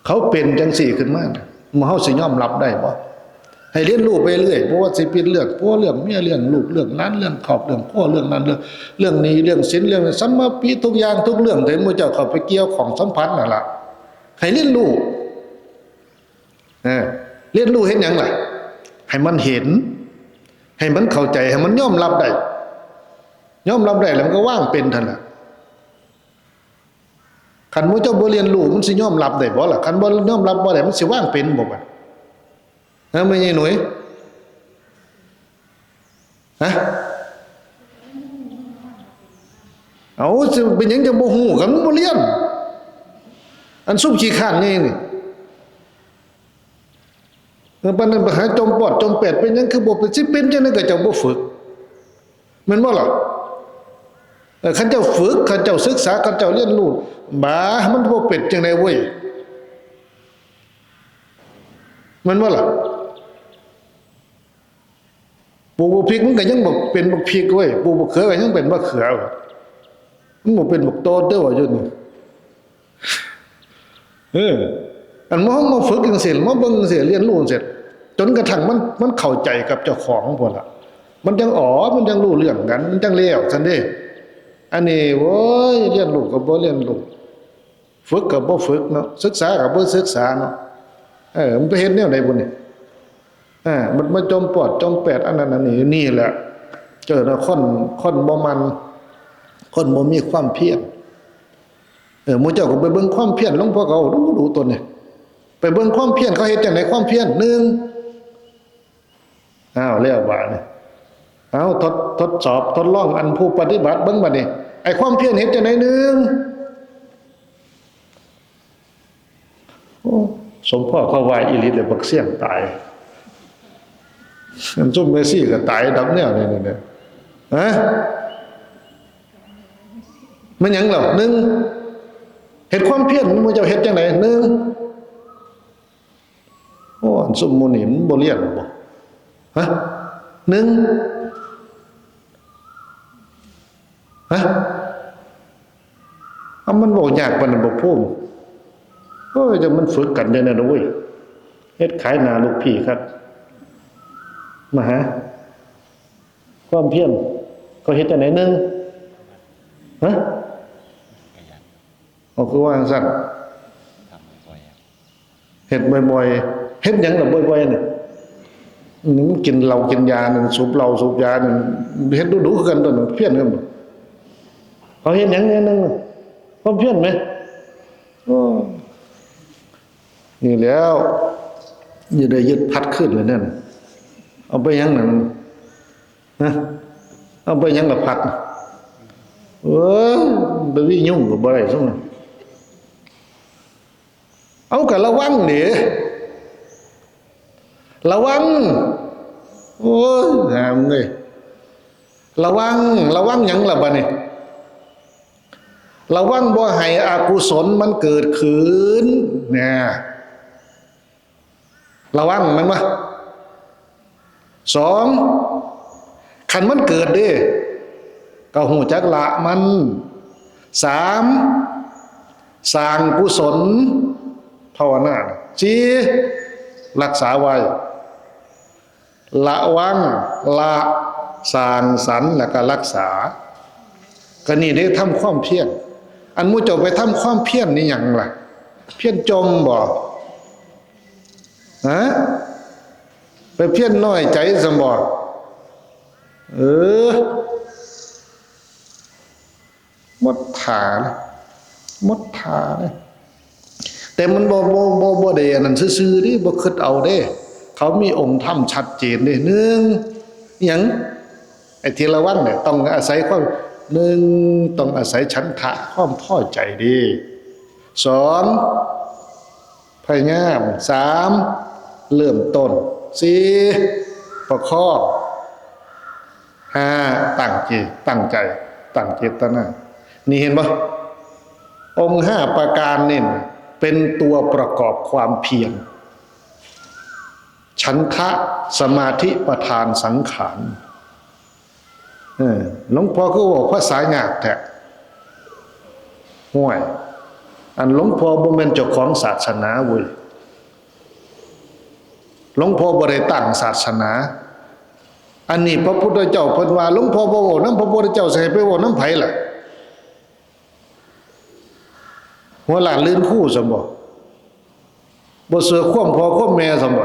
ເຂົາເປັນຈັ່ງຊີ້ຂຶ້ນມາ ເຮົາຊິຍອມຮັບໄດ້ບໍ່? ໃຫ້ຮຽນຮູ້ໄປເລື້ອຍ ບໍ່ວ່າຊິເປັນເລື່ອງຜົວ ເລື່ອງເມຍ ເລື່ອງລູກ ເລື່ອງຫຼານ ເລື່ອງຄອບ ເລື່ອງຄົວ ເລື່ອງນັ້ນ ເລື່ອງ ເລື່ອງໜີ້ ເລື່ອງສິນ ເລື່ອງສຳມະປີ ທຸກຢ່າງທຸກເລື່ອງທີ່ໝູ່ເຈົ້າເຂົ້າໄປກ່ຽວຂ້ອງສຳພັນນັ້ນລະ ໃຫ້ຮຽນຮູ້. ເອີ ຮຽນຮູ້ເຮັດຫຍັງລະ? ໃຫ້ມັນເຫັນ ໃຫ້ມັນເຂົ້າໃຈ ໃຫ້ມັນຍອມຮັບໄດ້. ຍອມຮັບໄດ້ແລ້ວມັນກໍວາງເປັນຫັ້ນລະ. ຄັນໝູ່ເຈົ້າບໍ່ຮຽນຮູ້ ມັນຊິຍອມຮັບໄດ້ບໍ່ລະ? ຄັນບໍ່ຍອມຮັບບໍ່ໄດ້ ມັນຊິວາງເປັນບໍ່ບັດ? ຮະ ແມ່ໃຫຍ່ໜຸຍ? ຮະ? ເອົາ ຊິເປັນຫຍັງຈັ່ງບໍ່ຮູ້? ຄັນມັນບໍ່ຮຽນ ອັນຊຸມຂີ້ຄ້ານໃຫຍ່ນີ້ ເອີ ປານນັ້ນໄປຫາຈົ່ມປອດຈົ່ມແປດ ເປັນຫຍັງຄືບໍ່ເປັນ? ຊິເປັນຈັ່ງໃດກໍເຈົ້າບໍ່ຝຶກ ແມ່ນບໍ່ລະ? ເອີ ຄັນເຈົ້າຝຶກ ຄັນເຈົ້າສຶກສາ ຄັນເຈົ້າຮຽນຮູ້ ບາ ມັນບໍ່ເປັນຈັ່ງໃດເວີຍ ແມ່ນບໍ່ລະ? ປູກບັກພິກມັນກໍຍັງບໍ່ເປັນບັກພິກເວີຍ ປູກບັກເຂືອກໍຍັງເປັນບັກເຂືອ ມັນບໍ່ເປັນບັກໂຕດເດີ້ວ່າຢູ່ນີ້. ເອີ ອັນເຮົາມາຝຶກຈັ່ງຊີ້ ມາເບິ່ງຈັ່ງຊີ້ ຮຽນຮູ້ຈັ່ງຊີ້ ຈົນກະທັ່ງມັນ ມັນເຂົ້າໃຈກັບເຈົ້າຂອງພຸ້ນລະ ມັນຈັ່ງ ອໍ ມັນຈັ່ງຮູ້ເລື່ອງກັນ ມັນຈັ່ງແລ້ວຊັ້ນເດ້. ອັນນີ້ ໂອ້ຍ ຮຽນຮູ້ກໍບໍ່ຮຽນຮູ້ ຝຶກກໍບໍ່ຝຶກເນາະ ສຶກສາກໍບໍ່ສຶກສາເນາະ. ເອີ ມັນໄປເຮັດແນວໃດບຸນີ້? ເອີ ມັນມາຈົ່ມປອດຈົ່ມແປດ ອັນນັ້ນອັນນີ້ ນີ້ແຫຼະ ເຈີນະ ຄົນ ຄົນບໍ່ໝັ່ນ ຄົນບໍ່ມີຄວາມພຽນ. ເອີ ໝູ່ເຈົ້າກໍໄປເບິ່ງຄວາມພຽນ ຫຼວງພໍ່ກໍເວົ້າດູໆ ຕົວນີ້ ໄປເບິ່ງຄວາມພຽນ ເຂົາເຮັດຈັ່ງໃດຄວາມພຽນ? ໜຶ່ງ ອ້າວ ແລ້ວບາດນີ້ ເອົາ ທົດ ທົດສອບ ທົດລອງອັນຜູ້ປະຕິບັດເບິ່ງບັດນີ້ ໄອ້ຄວາມພຽນເຮັດຈັ່ງໃດ? ໜຶ່ງ ໂອ້ ສົມພໍເຂົາວ່າອີ່ຫຼີແລ້ວ ບັກຊຽງຕາຍ ອັນຊຸມແມ່ຊີກໍຕາຍດັບແນວນີ້ ນີ້ ນີ້ ຮະ ແມ່ນຫຍັງລະ? ໜຶ່ງ ເຮັດຄວາມພຽນ ໝູ່ເຈົ້າເຮັດຈັ່ງໃດ? ໜຶ່ງ ໂອ້ ອັນຊຸມໝູ່ນີ້ມັນບໍ່ລຽນບໍ? ຮະ ໜຶ່ງ ຮະ ເອົາ ມັນເວົ້າຍາກປານນັ້ນບໍພູມ? ໂອ້ຍ ແຕ່ມັນຝຶກກັນແນວນັ້ນເວີຍ ເຮັດຂາຍໜ້າລູກພີ່ຄັກ ມາຫາ ຄວາມພຽນ ກໍເຮັດຈັ່ງໃດ? ໜຶ່ງ ຮະ ເອົາ ຄືວ່າຈັ່ງຊັ້ນ? ເຮັດບໍ່ອຍໆ ເຮັດຫຍັງລະບໍ່ອຍໆ ນີ້? ນີ້ມັນກິນເຫຼົ້າກິນຢານັ້ນ ສູບເຫຼົ້າສູບຢານັ້ນ ເຮັດດຸໆຄືກັນຕົວະ ພຽນຄືກັນ. ເຂົາເຮັດຫຍັງແນວໜຶ່ງ ຄວາມພຽນແມ? ໂອ້ ນີ້ແຫຼ້ວ ຈະໄດ້ຍຶດພັດຄືນແລ້ວນັ້ນ. ເອົາໄປຫຍັງນັ້ນ? ຮະ ເອົາໄປຫຍັງລະພັດ? ເອີ ໄປວິຍຸງກໍບໍ່ໄດ້ຊັ້ນ. ເອົາ ກະລະວັງເດ້ ລະວັງ. ໂອ້ຍ ຫາມເອີຍ ລະວັງ ລະວັງຫຍັງລະບາດນີ້? ລະວັງບໍ່ໃຫ້ອະກຸສົນມັນເກີດຂຶ້ນນະ. ລະວັງແມ່ນບໍ່? ສອງ ຄັນມັນເກີດເດ້ ກໍຮູ້ຈັກລະມັນ. ສາມ ສ້າງກຸສົນ ພາວະນາ. ສີ່ ລັກສາໄວ້. ລະວັງ ລະ ສ້າງສັນ ແລ້ວກໍລັກສາ. ກໍນີ້ເດ້ ທຳຄວາມພຽນ. ອັນໝູ່ເຈົ້າໄປທຳຄວາມພຽນນີ້ຫຍັງລະ? ພຽນຈົ່ມບໍ? ຮະ? ໄປພຽນນ້ອຍໃຈຊັ້ນບໍ? ເອີ ໝົດທ່າເລີຍ ໝົດທ່າເລີຍ. ແຕ່ມັນບໍ່ ບໍ່ ບໍ່ ບໍ່ໄດ້ອັນນັ້ນຊື່ໆເດ້ ບໍ່ຄິດເອົາເດ້. ເຂົາມີອົງທຳຊັດເຈນເດ້. ໜຶ່ງ ຫຍັງ? ໄອ້ທີ່ລະວັງນີ້ ຕ້ອງອາໄສຄວາມ ໜຶ່ງ ຕ້ອງອາໄສສັນທະ ຄວາມພໍໃຈເດ້. ສອງ ພະຍາຍາມ. ສາມ ເລີ່ມຕົ້ນ. ສີ່ ປະຄອງ. ຫ້າ ຕັ້ງເຈ ຕັ້ງໃຈ ຕັ້ງເຈດຕະນາ. ນີ້ເຫັນບໍ່? ອົງຫ້າປະການນີ້ເປັນຕົວປະກອບຄວາມພຽນ. ສັນທະ ສະມາທິ ປະທານ ສັງຂານ. ເອີ ຫຼວງພໍ່ຄືເວົ້າພາສາຍາກແທ້? ໂອ້ຍ ອັນຫຼວງພໍ່ບໍ່ແມ່ນເຈົ້າຂອງສາສະໜາເວີຍ. ຫຼວງພໍ່ບໍ່ໄດ້ຕັ້ງສາສະໜາ. ອັນນີ້ພະພຸດທະເຈົ້າເພິ່ນວ່າ ຫຼວງພໍ່ບໍ່ເວົ້ານຳພະພຸດທະເຈົ້າ ຊິໃຫ້ໄປເວົ້ານຳໃຜລະ? ຫົວລ້ານລື່ນຄູຊັ້ນບໍ? ບໍ່ເຊື່ອຄວາມພໍ່ຄວາມແມ່ຊັ້ນບໍ?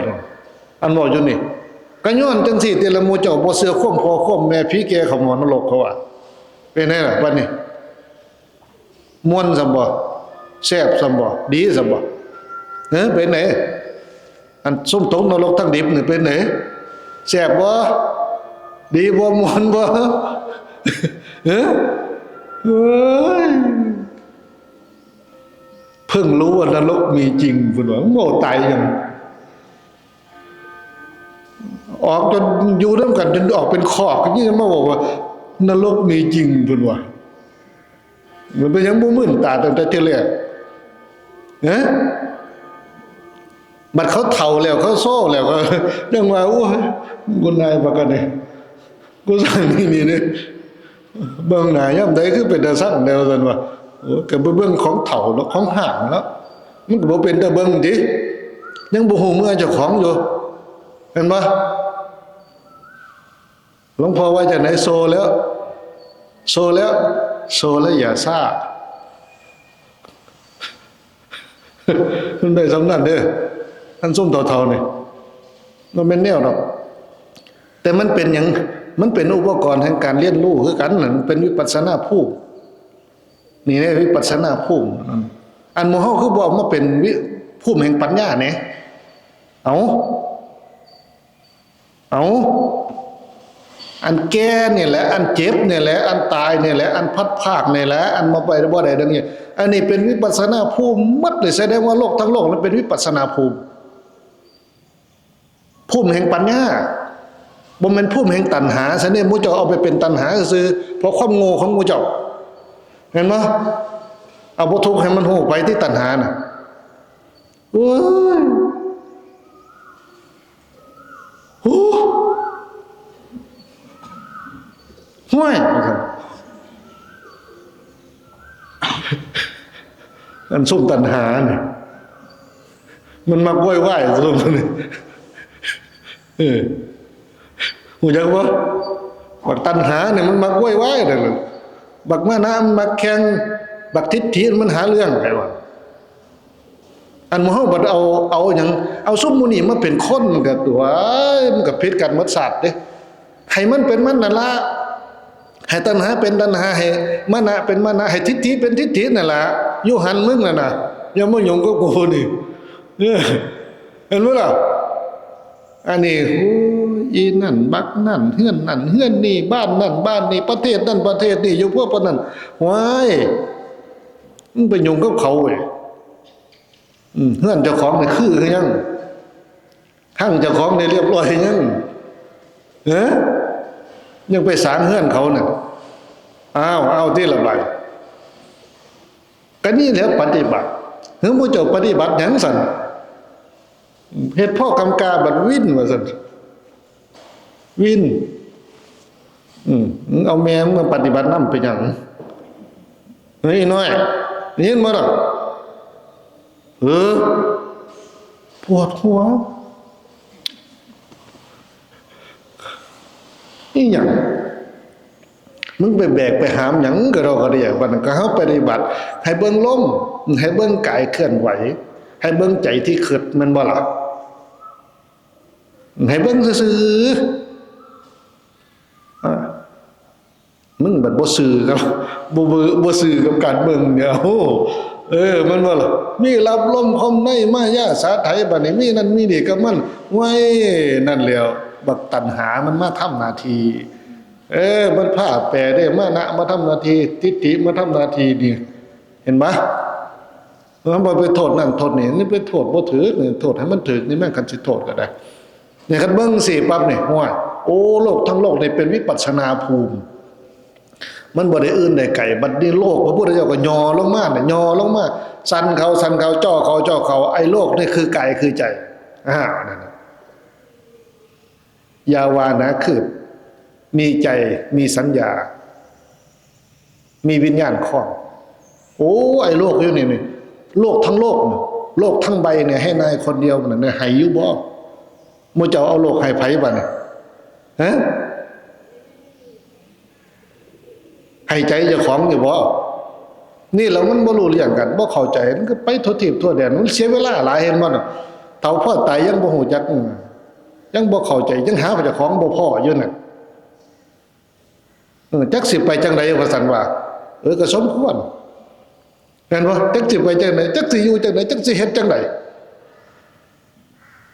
ອັນເວົ້າຢູ່ນີ້ ກະຍ້ອນຈັ່ງຊີ້ຕິລະ ໝູ່ເຈົ້າບໍ່ເຊື່ອຄວາມພໍ່ຄວາມແມ່ ຜີແກ່ເຂົ້າໝໍ້ນະລົກ ເຂົາວ່າ. ເປັນໄດລະບັດນີ້? ມ່ວນຊັ້ນບໍ? ແຊບຊັ້ນບໍ? ດີຊັ້ນບໍ? ເອີ ເປັນໄດ? ອັນຊຸມຕົກນະລົກທັງດິບນີ້ເປັນໃດ? ແຊບບໍ່? ດີບໍ່? ມ່ວນບໍ່? ເອີ ເອີຍ ເພິ່ງຮູ້ວ່ານະລົກມີຈິງ ເພິ່ນວ່າ. ເວົ້າຕາຍຫຍັງ? ອອກຈົນຢູ່ນຳກັນຈົນອອກເປັນຄອກ ຍັງມາເວົ້າວ່ານະລົກມີຈິງ ເພິ່ນວ່າ. ມັນເປັນຫຍັງບໍ່ມື່ນຕາຕັ້ງແຕ່ເທື່ອແລກ? ຮະ? ບັດເຂົາເຖົ້າແລ້ວ ເຂົາໂຊແລ້ວ ກໍຍັງວ່າ ໂອ້ຍ ກູນາຍບັກອັນນີ້ ກູສ້າງນີ້ນີ້ເດ້ ເບິ່ງໜ້າຍາມໃດຄືເປັນຕາຊັງແດ່ ວ່າຊັ້ນວ່າ. ໂອ້ຍ ກໍໄປເບິ່ງຂອງເຖົ້າເນາະ ຂອງຫ້າງເນາະ ມັນກໍບໍ່ເປັນຕາເບິ່ງຕິ ຍັງບໍ່ຮູ້ເມື່ອເຈົ້າຂອງຢູ່ ແມ່ນບໍ່? ຫຼວງພໍ່ວ່າຈັ່ງໃດ? ໂຊແລ້ວ ໂຊແລ້ວ ໂຊແລ້ວຢ່າຊ້າ. ມັນໄດ້ສ່ຳນັ້ນເດີ ອັນຊຸມເຖົ້າໆນີ້ ບໍ່ແມ່ນແນວດອກ. ແຕ່ມັນເປັນຫຍັງ? ມັນເປັນອຸປະກອນແຫ່ງການຮຽນຮູ້ຄືກັນ ມັນເປັນວິປັດສະນາພູມ. ນີ້ເດ້ ວິປັດສະນາພູມ. ອັນໝູ່ເຮົາຄືບໍ່ເອົາມາເປັນວິ ພູມແຫ່ງປັນຍາແດ່? ເອົາ ເອົາ ອັນແກ່ນີ້ແຫຼະ ອັນເຈັບນີ້ແຫຼະ ອັນຕາຍນີ້ແຫຼະ ອັນພັດພາກນີ້ແຫຼະ ອັນບໍ່ໄປບໍ່ໄດ້ດັ່ງນີ້ ອັນນີ້ເປັນວິປັດສະນາພູມໝົດເລີຍ. ສະແດງວ່າໂລກທັງໂລກນັ້ນເປັນວິປັດສະນາພູມ. ພູມແຫ່ງປັນຍາ ບໍ່ແມ່ນພູມແຫ່ງຕັນຫາ. ສະນັ້ນໝູ່ເຈົ້າເອົາໄປເປັນຕັນຫາຊື່ໆ ເພາະຄວາມໂງ່ຂອງໝູ່ເຈົ້າ. ເຫັນບໍ່? ເອົາບໍ່ທຸກໃຫ້ມັນຮູ້ໄປທີ່ຕັນຫານະ. ໂອ້ຍ ໂອ້ ຫ້ວຍ ວ່າຊັ້ນ. ອັນຊຸມຕັນຫານີ້ ມັນມັກໂວຍວາຍຊຸມນີ້. ເອີ ຮູ້ຈັກບໍ່? ບັກຕັນຫານີ້ມັນມັກໂວຍວາຍເດ້. ບັກມານະມັນມັກແຂ່ງ, ບັກທິດຖິມັນຫາເລື່ອງໄປວ່າ. ອັນໝູ່ເຮົາບັດເອົາ ເອົາຫຍັງ ເອົາຊຸມໝູ່ນີ້ມາເປັນຄົນ ມັນກໍ ໂອ້ຍ ມັນກໍຜິດກັນໝົດຊາດເດ້. ໃຫ້ມັນເປັນມັນນັ້ນລະ ໃຫ້ຕັນຫາເປັນຕັນຫາ ໃຫ້ມານະເປັນມານະ ໃຫ້ທິດຖິເປັນທິດຖິນັ້ນລະ. ຢູ່ຫັ້ນມຶງນັ້ນນະ ຢ່າມາຫຍຸ້ງກັບກູນີ້. ເອີ ເຫັນບໍ່ລະ? ອັນນີ້ ໂອ້ຍ ອີນັ້ນບັກນັ້ນ ເຮືອນນັ້ນເຮືອນນີ້ ບ້ານນັ້ນບ້ານນີ້ ປະເທດນັ້ນປະເທດນີ້ ຢູ່ພວກປານນັ້ນ. ໂອ້ຍ ມຶງໄປຫຍຸ້ງກັບເຂົາເວີຍ. ອືມ ເຮືອນເຈົ້າຂອງນີ້ຄືຄືຫຍັງ? ທັງເຈົ້າຂອງນີ້ລຽບຮ້ອຍຄືຫຍັງ? ເອີ ຍັງໄປສ້າງເຮືອນເຂົານັ້ນ. ອ້າວ ເອົາຕິລະບາດ. ກໍນີ້ແຫຼະປະຕິບັດ. ເຮືອນໝູ່ເຈົ້າປະຕິບັດຫຍັງຊັ້ນ? ເຮັດພໍກຳກາບັດວິນວ່າຊັ້ນ. ວິນ ອືມ ເອົາແມ່ມຶງມາປະຕິບັດນຳເປັນຫຍັງ? ເຮີ້ຍ ອີນ້ອຍ ໄດ້ຍິນບໍ່ລະ? ເອີ ປວດຫົວ ອີຫຍັງ? ມຶງໄປແບກໄປຫາມຫຍັງກະດອກກະເດຍ? ບັດນັ້ນກະເຮົາປະຕິບັດ ໃຫ້ເບິ່ງລົມ ໃຫ້ເບິ່ງກາຍເຄື່ອນໄຫວ ໃຫ້ເບິ່ງໃຈທີ່ຄິດ ແມ່ນບໍ່ລະ? ໃຫ້ເບິ່ງຊື່ໆ. ອາ ມຶງບັດບໍ່ຊື່ກັບ ບໍ່ ບໍ່ ບໍ່ຊື່ກັບການເບິ່ງເດ. ໂອ້ ເອີ ແມ່ນບໍ່ລະ? ມີລັບລົມຄອມໃນມາຍາສາໄຖ ບັດນີ້ມີນັ້ນມີນີ້ກັບມັນ. ໂອ້ຍ ນັ້ນແຫຼະ ບັກຕັນຫາມັນມາທຳໜ້າທີ່. ເອີ ມັນພາແປເດ້ ມານະມາທຳໜ້າທີ່ ທິດຖິມາທຳໜ້າທີ່ນີ້. ເຫັນບໍ່? ເຮົາບໍ່ໄປໂທດນັ້ນໂທດນີ້ ນີ້ໄປໂທດບໍ່ຖືກ ໂທດໃຫ້ມັນຖືກນີ້ແມ່ນ ຄັນຊິໂທດກໍໄດ້. ນີ້ຄັນເບິ່ງຊີ້ປັບນີ້ ໂອ້ຍ ໂອ້ ໂລກທັງໂລກນີ້ເປັນວິປັດສະນາພູມ ມັນບໍ່ໄດ້ອື່ນໄດ້ໄກ. ບັດນີ້ໂລກ ພະພຸດທະເຈົ້າກໍຫຍໍ້ລົງມານະ ຫຍໍ້ລົງມາ ສັ່ນເຂົາ ສັ່ນເຂົາ ຈໍ້ເຂົາ ຈໍ້ເຂົາ. ໄອ້ໂລກນີ້ຄືກາຍຄືໃຈ. ອາ ນັ້ນນະ ຢ່າວ່ານະ ຄືມີໃຈ ມີສັນຍາ ມີວິນຍານຄອງ. ໂອ້ ໄອ້ໂລກຢູ່ນີ້ນີ້ ໂລກທັງໂລກນີ້ ໂລກທັງໃບນີ້ ໃຫ້ນາຍຄົນດຽວນັ້ນ ໃຫ້ຢູ່ບໍ່? ໝູ່ເຈົ້າເອົາໂລກໃຫ້ໃຜບາດນີ້? ຮະ? ໃຫ້ໃຈເຈົ້າຂອງຢູ່ບໍ່? ນີ້ລະມັນບໍ່ຮູ້ເລື່ອງກັນ ບໍ່ເຂົ້າໃຈ ມັນກໍໄປທົ່ວທີບທົ່ວແດນ ມັນເສຍເວລາຫຼາຍ ເຫັນບໍ່ນະ? ເຖົ້າພໍຕາຍຍັງບໍ່ຮູ້ຈັກ ອືມ ຍັງບໍ່ເຂົ້າໃຈ ຍັງຫາເຈົ້າຂອງບໍ່ພໍຢູ່ນັ້ນ. ເອີ ຈັກຊິໄປຈັ່ງໃດວ່າຊັ້ນວ່າ. ເອີ ກໍສົມຄວນ ແມ່ນບໍ່? ຈັກຊິໄປຈັ່ງໃດ ຈັກຊິຢູ່ຈັ່ງໃດ ຈັກຊິເຮັດຈັ່ງໃດ.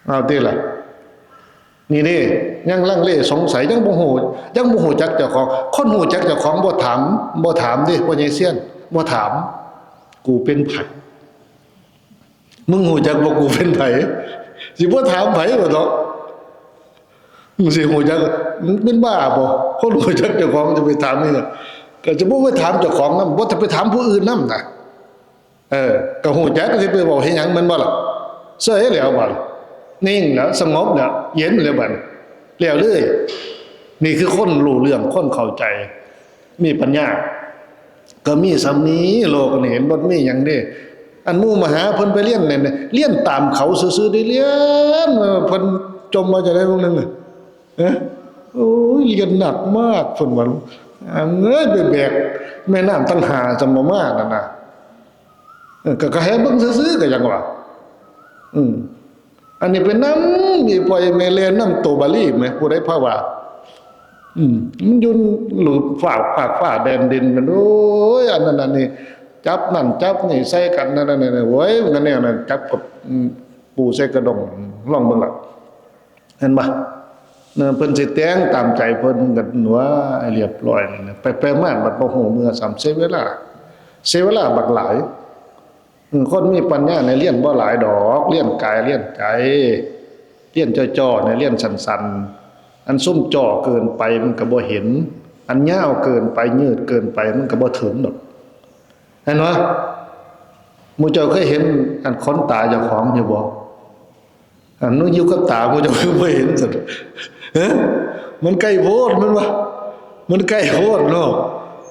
ເອົາຕິລະ ນີ້ເດ້ ຍັງລັງເລສົງໄສ ຍັງບໍ່ຮູ້ ຍັງບໍ່ຮູ້ຈັກເຈົ້າຂອງ. ຄົນຮູ້ຈັກເຈົ້າຂອງບໍ່ຖາມ ບໍ່ຖາມເດ້ ພໍ່ໃຫຍ່ຊຽນ ບໍ່ຖາມ ກູເປັນໃຜ? ມຶງຮູ້ຈັກບໍ່ ກູເປັນໃຜ? ຊິບໍ່ຖາມໃຜບໍ່ເນາະ. ມຶງຊິຮູ້ຈັກ ມຶງເປັນບ້າບໍ່? ຄົນຮູ້ຈັກເຈົ້າຂອງຈະໄປຖາມອີ່ຫຍັງ? ກໍຈະບໍ່ໄປຖາມເຈົ້າຂອງນຳ ບໍ່ຈະໄປຖາມຜູ້ອື່ນນຳນະ. ເອີ ກໍຮູ້ຈັກ ຊິໄປເວົ້າເຮັດຫຍັງ ແມ່ນບໍ່ລະ? ເຊີຍແລ້ວບັດ ນິ່ງແລ້ວ ສະຫງົບແລ້ວ ເຢັນແລ້ວບັດ ແລ້ວເລີຍ. ນີ້ຄືຄົນຮູ້ເລື່ອງ ຄົນເຂົ້າໃຈ ມີປັນຍາ ກໍມີສ່ຳນີ້. ໂລກນີ້ບໍ່ມີຫຍັງເດ້. ອັນໝູ່ມະຫາເພິ່ນໄປລຽນນັ້ນ ລຽນຕາມເຂົາຊື່ໆ ໄດ້ລຽນ ເພິ່ນຈົ່ມມາຈາກໃດເບິ່ງນັ້ນ ເອີ ໂອ້ຍ ລຽນໜັກມາກ ເພິ່ນວ່າ ເອີຍ ໄປແບກແມ່ນ້ຳທັງຫ້າຈຳບໍ່ມານັ້ນນະ. ເອີ ກໍ ກໍໃຫ້ເບິ່ງຊື່ໆ ກໍຍັງວ່າ ອືມ ອັນນີ້ໄປນຳອີ່ພໍ່ອີ່ແມ່ແລ່ນນຳໂຕບາລີແໝ ຜູ້ໃດພາວ່າ ອືມ ມັນຢູ່ລູບຟ້າ ຟາກຟ້າແດນດິນ ມັນ ໂອ້ຍ ອັນນັ້ນອັນນີ້ ຈັບນັ້ນຈັບນີ້ໃສ່ກັນ ນັ້ນໆ ໂອ້ຍ ມັນກໍແນວນັ້ນ ຈັບກັບ ອືມ ປູໃສ່ກະດົງ ລອງເບິ່ງລະ ເຫັນບໍ່? ເອີ ເພິ່ນຊິແຕ່ງຕາມໃຈເພິ່ນກັນວ່າໃຫ້ລຽບຮ້ອຍນີ້ນະ ໄປໆມາບັດບໍ່ຮູ້ເມືອຊ້ຳ ເສຍເວລາ ເສຍເວລາບັກຫຼາຍ. ເອີ ຄົນມີປັນຍານີ້ລຽນບໍ່ຫຼາຍດອກ ລຽນກາຍລຽນໃຈ ລຽນຈໍ້ໆນີ້ລຽນສັ້ນໆ ອັນຊຸມຈໍ້ເກີນໄປມັນກໍບໍ່ເຫັນ ອັນຍາວເກີນໄປ ຍືດເກີນໄປ ມັນກໍບໍ່ເຖິງດອກ. ເຫັນບໍ່? ໝູ່ເຈົ້າເຄີຍເຫັນອັນຂົນຕາເຈົ້າຂອງຢູ່ບໍ່? ອັນນັ້ນຢູ່ກັບຕາ ໝູ່ເຈົ້າຄືບໍ່ເຫັນຊັ້ນ? ຮະ? ມັນໃກ້ໂພດແມ່ນບໍ່? ມັນໃກ້ໂພດເນາະ.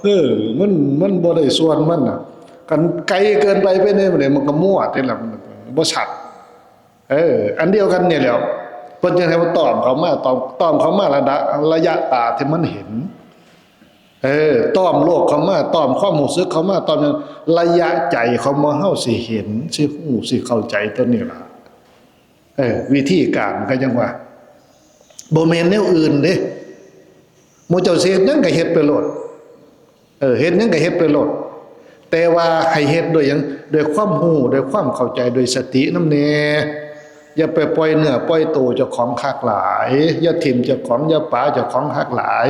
ເອີ ມັນ ມັນບໍ່ໄດ້ສ່ວນມັນນະ. ຄັນໄກເກີນໄປເປັນແນວໃດ ມັນກໍມົວຕິລະ ມັນບໍ່ຊັດ. ເອີ ອັນດຽວກັນນີ້ແຫຼ້ວ ເພິ່ນຈຶ່ງໃຫ້ວ່າຕ້ອມເຂົ້າມາ ຕ້ອມ ຕ້ອມເຂົ້າມາລະດະ ໄລຍະຕາທີ່ມັນເຫັນ ເອີ ຕ້ອມໂລກເຂົ້າມາ ຕ້ອມຄວາມຮູ້ສຶກເຂົ້າມາ ຕ້ອມຫຍັງ ໄລຍະໃຈຂອງໝູ່ເຮົາຊິເຫັນ ຊິຮູ້ ຊິເຂົ້າໃຈຕົວນີ້ລະ. ເອີ ວິທີການກໍຍັງວ່າ ບໍ່ແມ່ນແນວອື່ນເດ້ ໝູ່ເຈົ້າຊິເຮັດຫຍັງກໍເຮັດໄປໂລດ. ເອີ ເຮັດຫຍັງກໍເຮັດໄປໂລດ ແຕ່ວ່າໃຫ້ເຮັດດ້ວຍຫຍັງ? ດ້ວຍຄວາມຮູ້ ດ້ວຍຄວາມເຂົ້າໃຈ ດ້ວຍສະຕິນຳແດ່. ຢ່າໄປປ່ອຍເນື້ອປ່ອຍໂຕເຈົ້າຂອງຄັກຫຼາຍ ຢ່າຖິ້ມເຈົ້າຂອງ ຢ່າປະເຈົ້າຂອງຄັກຫຼາຍ.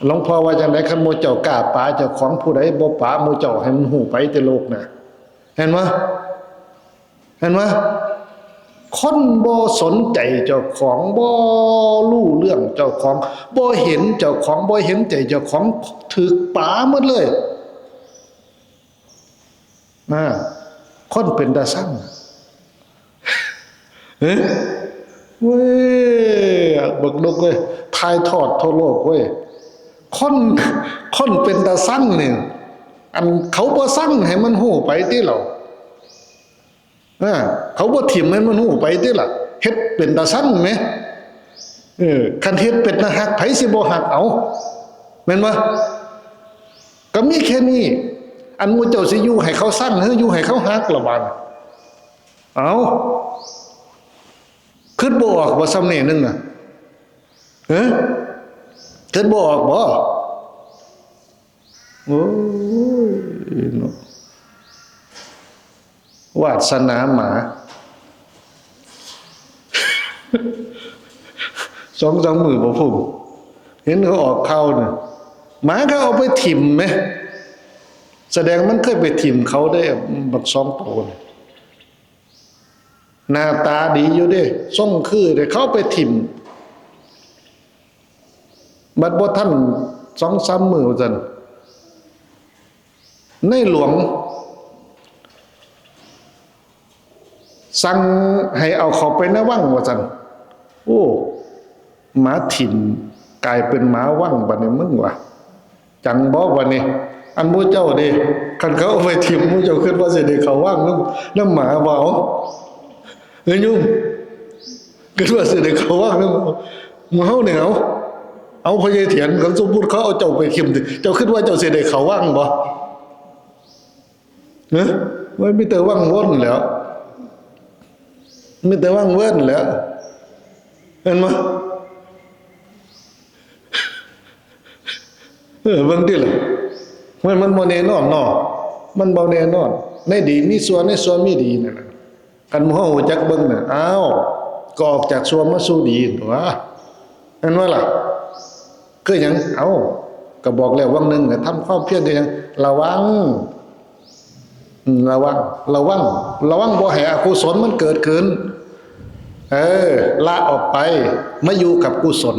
ຫຼວງພໍ່ວ່າຈັ່ງໃດ? ຄັນໝູ່ເຈົ້າກ້າປະເຈົ້າຂອງ ຜູ້ໃດບໍ່ປະໝູ່ເຈົ້າ ໃຫ້ມັນຮູ້ໄປແຕ່ໂລກນະ. ເຫັນບໍ່? ເຫັນບໍ່? ຄົນບໍ່ສົນໃຈເຈົ້າຂອງ ບໍ່ຮູ້ເລື່ອງເຈົ້າຂອງ ບໍ່ເຫັນເຈົ້າຂອງ ບໍ່ເຫັນໃຈເຈົ້າຂອງ ຖືກປະໝົດເລີຍ. ນະ ຄົນເປັນຕາຊັງ ເອີ ເວີຍ ບັກດົກເວີຍ ຖ່າຍທອດທົ່ວໂລກເວີຍ ຄົນ ຄົນເປັນຕາຊັງນີ້ ອັນເຂົາບໍ່ຊັງໃຫ້ມັນຮູ້ໄປຕິລະ. ເອີ ເຂົາບໍ່ຖິ້ມໃຫ້ມັນຮູ້ໄປຕິລະ ເຮັດເປັນຕາຊັງແມ. ເອີ ຄັນເຮັດເປັນຕາຮັກ ໃຜຊິບໍ່ຮັກເອົາ ແມ່ນບໍ່? ກໍມີແຄ່ນີ້ ອັນໝູ່ເຈົ້າຊິຢູ່ໃຫ້ເຂົາຊັງ ຫຼືຢູ່ໃຫ້ເຂົາຮັກລະບາດ? ເອົາ ຄິດບໍ່ອອກບໍ່ ສ່ຳນີ້ໜຶ່ງນະ? ເອີ ຄິດບໍ່ອອກບໍ່? ໂອ້ຍເນາະ ວາດສະໜາໝາ ສອງສາມມື້ບໍ່ພຸ້ນ ເຫັນເຂົາອອກຂ່າວນະ ໝາກໍເອົາໄປຖິ້ມແມ. ສະແດງມັນເຄີຍໄປຖິ້ມເຂົາໄດ້ ບັກສອງໂຕນີ້. ໜ້າຕາດີຢູ່ເດ້ ຊົງຄືເດ້ ເຂົາໄປຖິ້ມ ບັດບໍ່ທັນສອງສາມມື້ວ່າຊັ້ນ ໃນຫຼວງສັ່ງໃຫ້ເອົາເຂົ້າໄປໃນວັງວ່າຊັ້ນ. ໂອ້ ໝາຖິ້ມກາຍເປັນໝາວັງບາດນີ້ມຶງວ່າ ຈັ່ງບໍ່ບາດນີ້ ອັນໝູ່ເຈົ້າເດ້ ຄັນເຂົາເອົາໄປຖິ້ມ ໝູ່ເຈົ້າຄິດວ່າຊິໄດ້ເຂົ້າວັງນຳ ນຳໝາບໍ່? ເອີ ໂຍມ ຄິດວ່າຊິໄດ້ເຂົ້າວັງນຳໝູ່ເຮົານີ້? ເອົາ ເອົາ ພໍ່ໃຫຍ່ຖຽນ ຄັນສົມມຸດເຂົາເອົາເຈົ້າໄປຖິ້ມ ເຈົ້າຄິດວ່າເຈົ້າຊິໄດ້ເຂົ້າວັງບໍ່? ເອີ ໂອ້ຍ ມີແຕ່ວັງວົນແຫຼ້ວ ມີແຕ່ວັງເວີນແຫຼ້ວ ແມ່ນບໍ່? ເອີ ເບິ່ງຕິລະ ໂອ້ຍ ມັນບໍ່ແນ່ນອນເນາະ ມັນບໍ່ແນ່ນອນ ໃນດີມີຊົ່ວ ໃນຊົ່ວມີດີນັ້ນນະ. ຄັນໝູ່ເຮົາຮູ້ຈັກເບິ່ງນະ ອ້າວ ກໍອອກຈາກຊົ່ວມາສູ່ດີຕົວະ ແມ່ນບໍ່ລະ? ຄືຫຍັງ? ເອົ້າ ກໍບອກແລ້ວ ວັງໜຶ່ງກໍທຳຄວາມພຽນ ຄືຫຍັງ? ລະວັງ ອືມ ລະວັງ ລະວັງ ລະວັງບໍ່ໃຫ້ອະກຸສົນມັນເກີດຂຶ້ນ. ເອີ ລະອອກໄປ ມາຢູ່ກັບກຸສົນ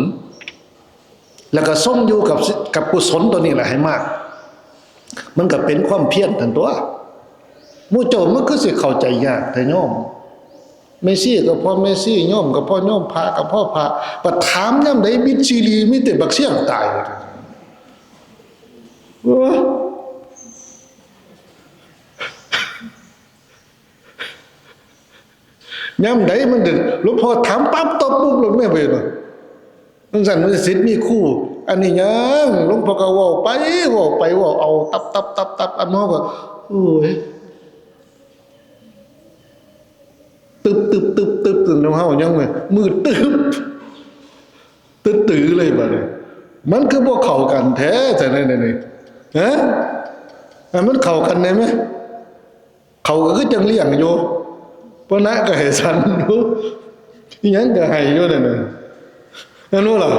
ແລ້ວກໍຊົງຢູ່ກັບ ກັບກຸສົນຕົວນີ້ແຫຼະໃຫ້ມາກ ມັນກໍເປັນຄວາມພຽນຫັ້ນຕົວະ. ໝູ່ເຈົ້າມັນຄືຊິເຂົ້າໃຈຍາກແທ້ໂຍມ. ແມ່ຊີກໍພໍແມ່ຊີ ໂຍມກໍພໍໂຍມ ພະກໍພໍພະ ບັດຖາມຍາມໃດມິດຊີລີ ມີແຕ່ບັກຊຽງຕາຍ. ໂອ້ຍ ຍາມໃດມັນ ຫຼວງພໍ່ຖາມປັບຕອບປຸບໂລດແມ່ ໄປເນາະ. ຈັ່ງຊັ້ນມັນສິດມີຄູ ອັນນີ້ຫຍັງ? ຫຼວງພໍ່ກໍເວົ້າໄປ ເວົ້າໄປ ເວົ້າເອົາ ຕັບໆໆໆ ອັນເຮົາກໍ ໂອ້ຍ ຕຶບໆໆໆ ເຮົາຍັງມືດຕຶບ ຕຶດຕື້ເລີຍບາດນີ້. ມັນຄືບໍ່ເຂົ້າກັນແທ້ ຈັ່ງໃດນີ້ ຮະ? ໃຫ້ມັນເຂົ້າກັນໄດ້ໄໝ? ເຂົາກໍຄືຈັ່ງລ້ຽງຢູ່ ປະນະກໍໃຫ້ສັນຢູ່ ອີ່ຫຍັງກໍໃຫ້ຢູ່ນັ້ນນະ. ຫັ້ນບໍ່ລະ?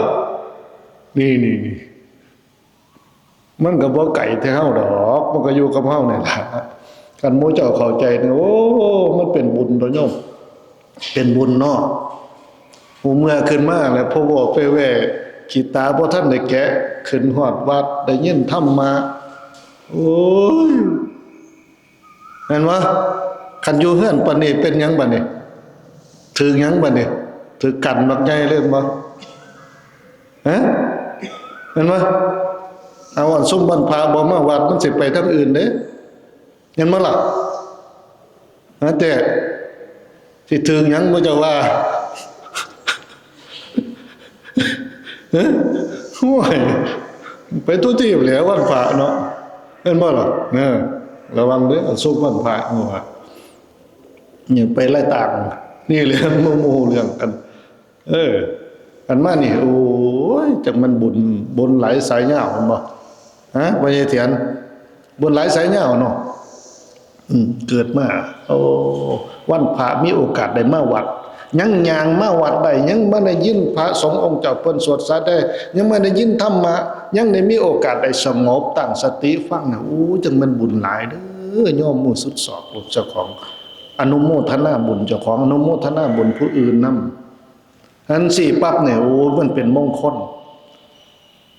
ນີ້ໆໆ ມັນກໍບໍ່ໄກແຕ່ເຮົາດອກ ມັນກໍຢູ່ກັບເຮົານີ້ລະ. ຄັນໝູ່ເຈົ້າເຂົ້າໃຈນີ້ ໂອ້ ມັນເປັນບຸນຕົວະໂຍມ ເປັນບຸນເນາະ. ຜູ້ເມື່ອຂຶ້ນມາແລ້ວ ພວກເວົ້າໄປແວ່ ຂີ້ຕາບໍ່ທັນໄດ້ແກະ ຂຶ້ນຮອດວັດ ໄດ້ຍິນທຳມະ ໂອ້ຍ ແມ່ນບໍ່? ຄັນຢູ່ເຮືອນປານນີ້ເປັນຫຍັງບາດນີ້? ຖືກຫຍັງບາດນີ້? ຖືກກັນບັກໃຫຍ່ເລີຍແມ່ນບໍ່? ຮະ? ແມ່ນບໍ່? ເອົາ ອັນຊຸມວັນພະບໍ່ມາວັດ ມັນຊິໄປທາງອື່ນເດ້ ແມ່ນບໍ່ລະ? ຮະ ແຕ່ຊິຖືກຫຍັງບໍ່ເຈົ້າວ່າ? ຮະ? ໂອ້ຍ ໄປທົ່ວທີບແຫຼະວັນພະເນາະ ແມ່ນບໍ່ລະ? ເອີ ລະວັງເດີ ອັນຊຸມວັນພະ ເພາະວ່ານີ້ໄປຫຼາຍຕ່າງ ນີ້ແຫຼະ ບໍ່ຮູ້ເລື່ອງກັນ. ເອີ ອັນມານີ້ ໂອ້ຍ ຈັກມັນບຸນ ບຸນຫຼາຍສາຍຍາວ ແມ່ນບໍ່? ຮະ ພໍ່ໃຫຍ່ຖຽນ ບຸນຫຼາຍສາຍຍາວເນາະ. ອືມ ເກີດມາ ໂອ້ ວັນພະມີໂອກາດໄດ້ມາວັດ ຍັງຍ່າງມາວັດໄດ້ ຍັງມາໄດ້ຍິນພະສົງອົງເຈົ້າເພິ່ນສວດສາໄດ້ ຍັງມາໄດ້ຍິນທຳມະ ຍັງໄດ້ມີໂອກາດໄດ້ສະຫງົບ ຕັ້ງສະຕິຟັງນະ ໂອ້ ຈັ່ງແມ່ນບຸນຫຼາຍເດີ ຍອມມືສຸດສອກເຈົ້າຂອງ ອະນຸໂມທະນາບຸນເຈົ້າຂອງ ອະນຸໂມທະນາບຸນຜູ້ອື່ນນຳ. ອັນຊີ້ປັບນີ້ ໂອ້ ມັນເປັນມົງຄົນ.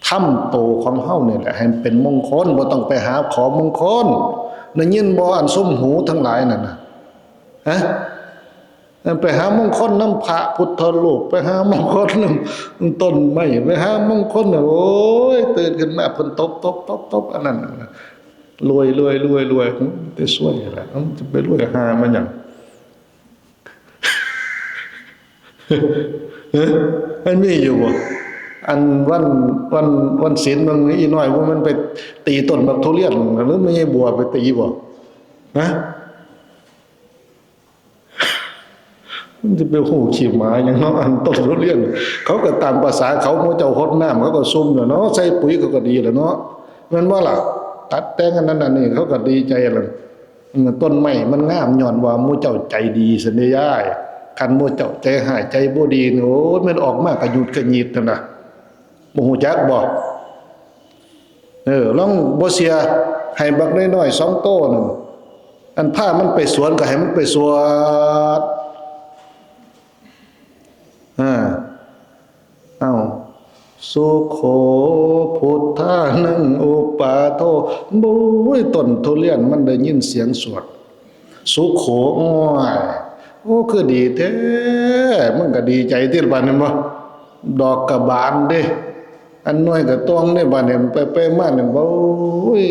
ທຳໂຕຂອງເຮົານີ້ແຫຼະໃຫ້ເປັນມົງຄົນ ບໍ່ຕ້ອງໄປຫາຂໍມົງຄົນ. ໄດ້ຍິນບໍ່ ອັນຊຸມຫູທັງຫຼາຍນັ້ນນະ? ຮະ? ໄປຫາມົງຄົນນຳພະພຸດທະຮູບ ໄປຫາມົງຄົນນຳຕົ້ນໄມ້ ໄປຫາມົງຄົນ ໂອ້ຍ ຕື່ນຂຶ້ນມາເພິ່ນຕົບໆໆ ອັນນັ້ນ ລວຍໆໆ ແຕ່ຊວຍແຫຼະ ຈະໄປລວຍຫາມາຫຍັງ? ຮະ? ມັນມີຢູ່ບໍ່? ອັນວັນ ວັນ ວັນສິນ ບາງອີນ້ອຍ ບໍ່ແມ່ນໄປຕີຕົ້ນບັກທຸລຽນ ຫຼືແມ່ໃຫຍ່ບົວໄປຕີບໍ່? ຮະ? ມັນຊິໄປຮູ້ຂີ້ໝາຫຍັງເນາະ ອັນຕົ້ນທຸລຽນ ເຂົາກໍຕາມພາສາເຂົາ ໝູ່ເຈົ້າຫົດນ້ຳ ເຂົາກໍຊຸ່ມແລ້ວເນາະ ໃສ່ປຸ໋ຍເຂົາກໍດີແລ້ວເນາະ ແມ່ນບໍ່ລະ? ຕັດແຕ່ງອັນນັ້ນອັນນີ້ ເຂົາກໍດີໃຈແລ້ວ. ອືມ ຕົ້ນໄມ້ມັນງາມຍ້ອນວ່າໝູ່ເຈົ້າໃຈດີຊັ້ນເດ້ຍາຍ. ຄັນໝູ່ເຈົ້າໃຈຮ້າຍໃຈບໍ່ດີນີ້ ໂອ້ຍ ແມ່ນອອກມາກະຫຍຸດກະຫຍິດຫັ້ນນະ ບໍ່ຮູ້ຈັກບໍ່? ເອີ ລອງບໍ່ເຊື່ອ ໃຫ້ບັກນ້ອຍໆສອງໂຕນັ້ນ ອັນພາມັນໄປສວນກໍໃຫ້ມັນໄປສວນ ອາ ເອົ້າ ສຸໂຂ ພຸດທານັງ ອຸປາໂທ ໂອ້ຍ ຕົ້ນທຸລຽນມັນໄດ້ຍິນສຽງສວດ ສຸໂຂ ໂອ້ຍ ໂອ້ ຄືດີແທ້ ມັນກໍດີໃຈຕິລະບາດນີ້ ແມ່ນບໍ່? ດອກກະບານເດ້ ອັນໜ່ວຍກະຕ່ວງເດ້ ບາດນີ້ໄປໆມານີ້ ໂອ້ຍ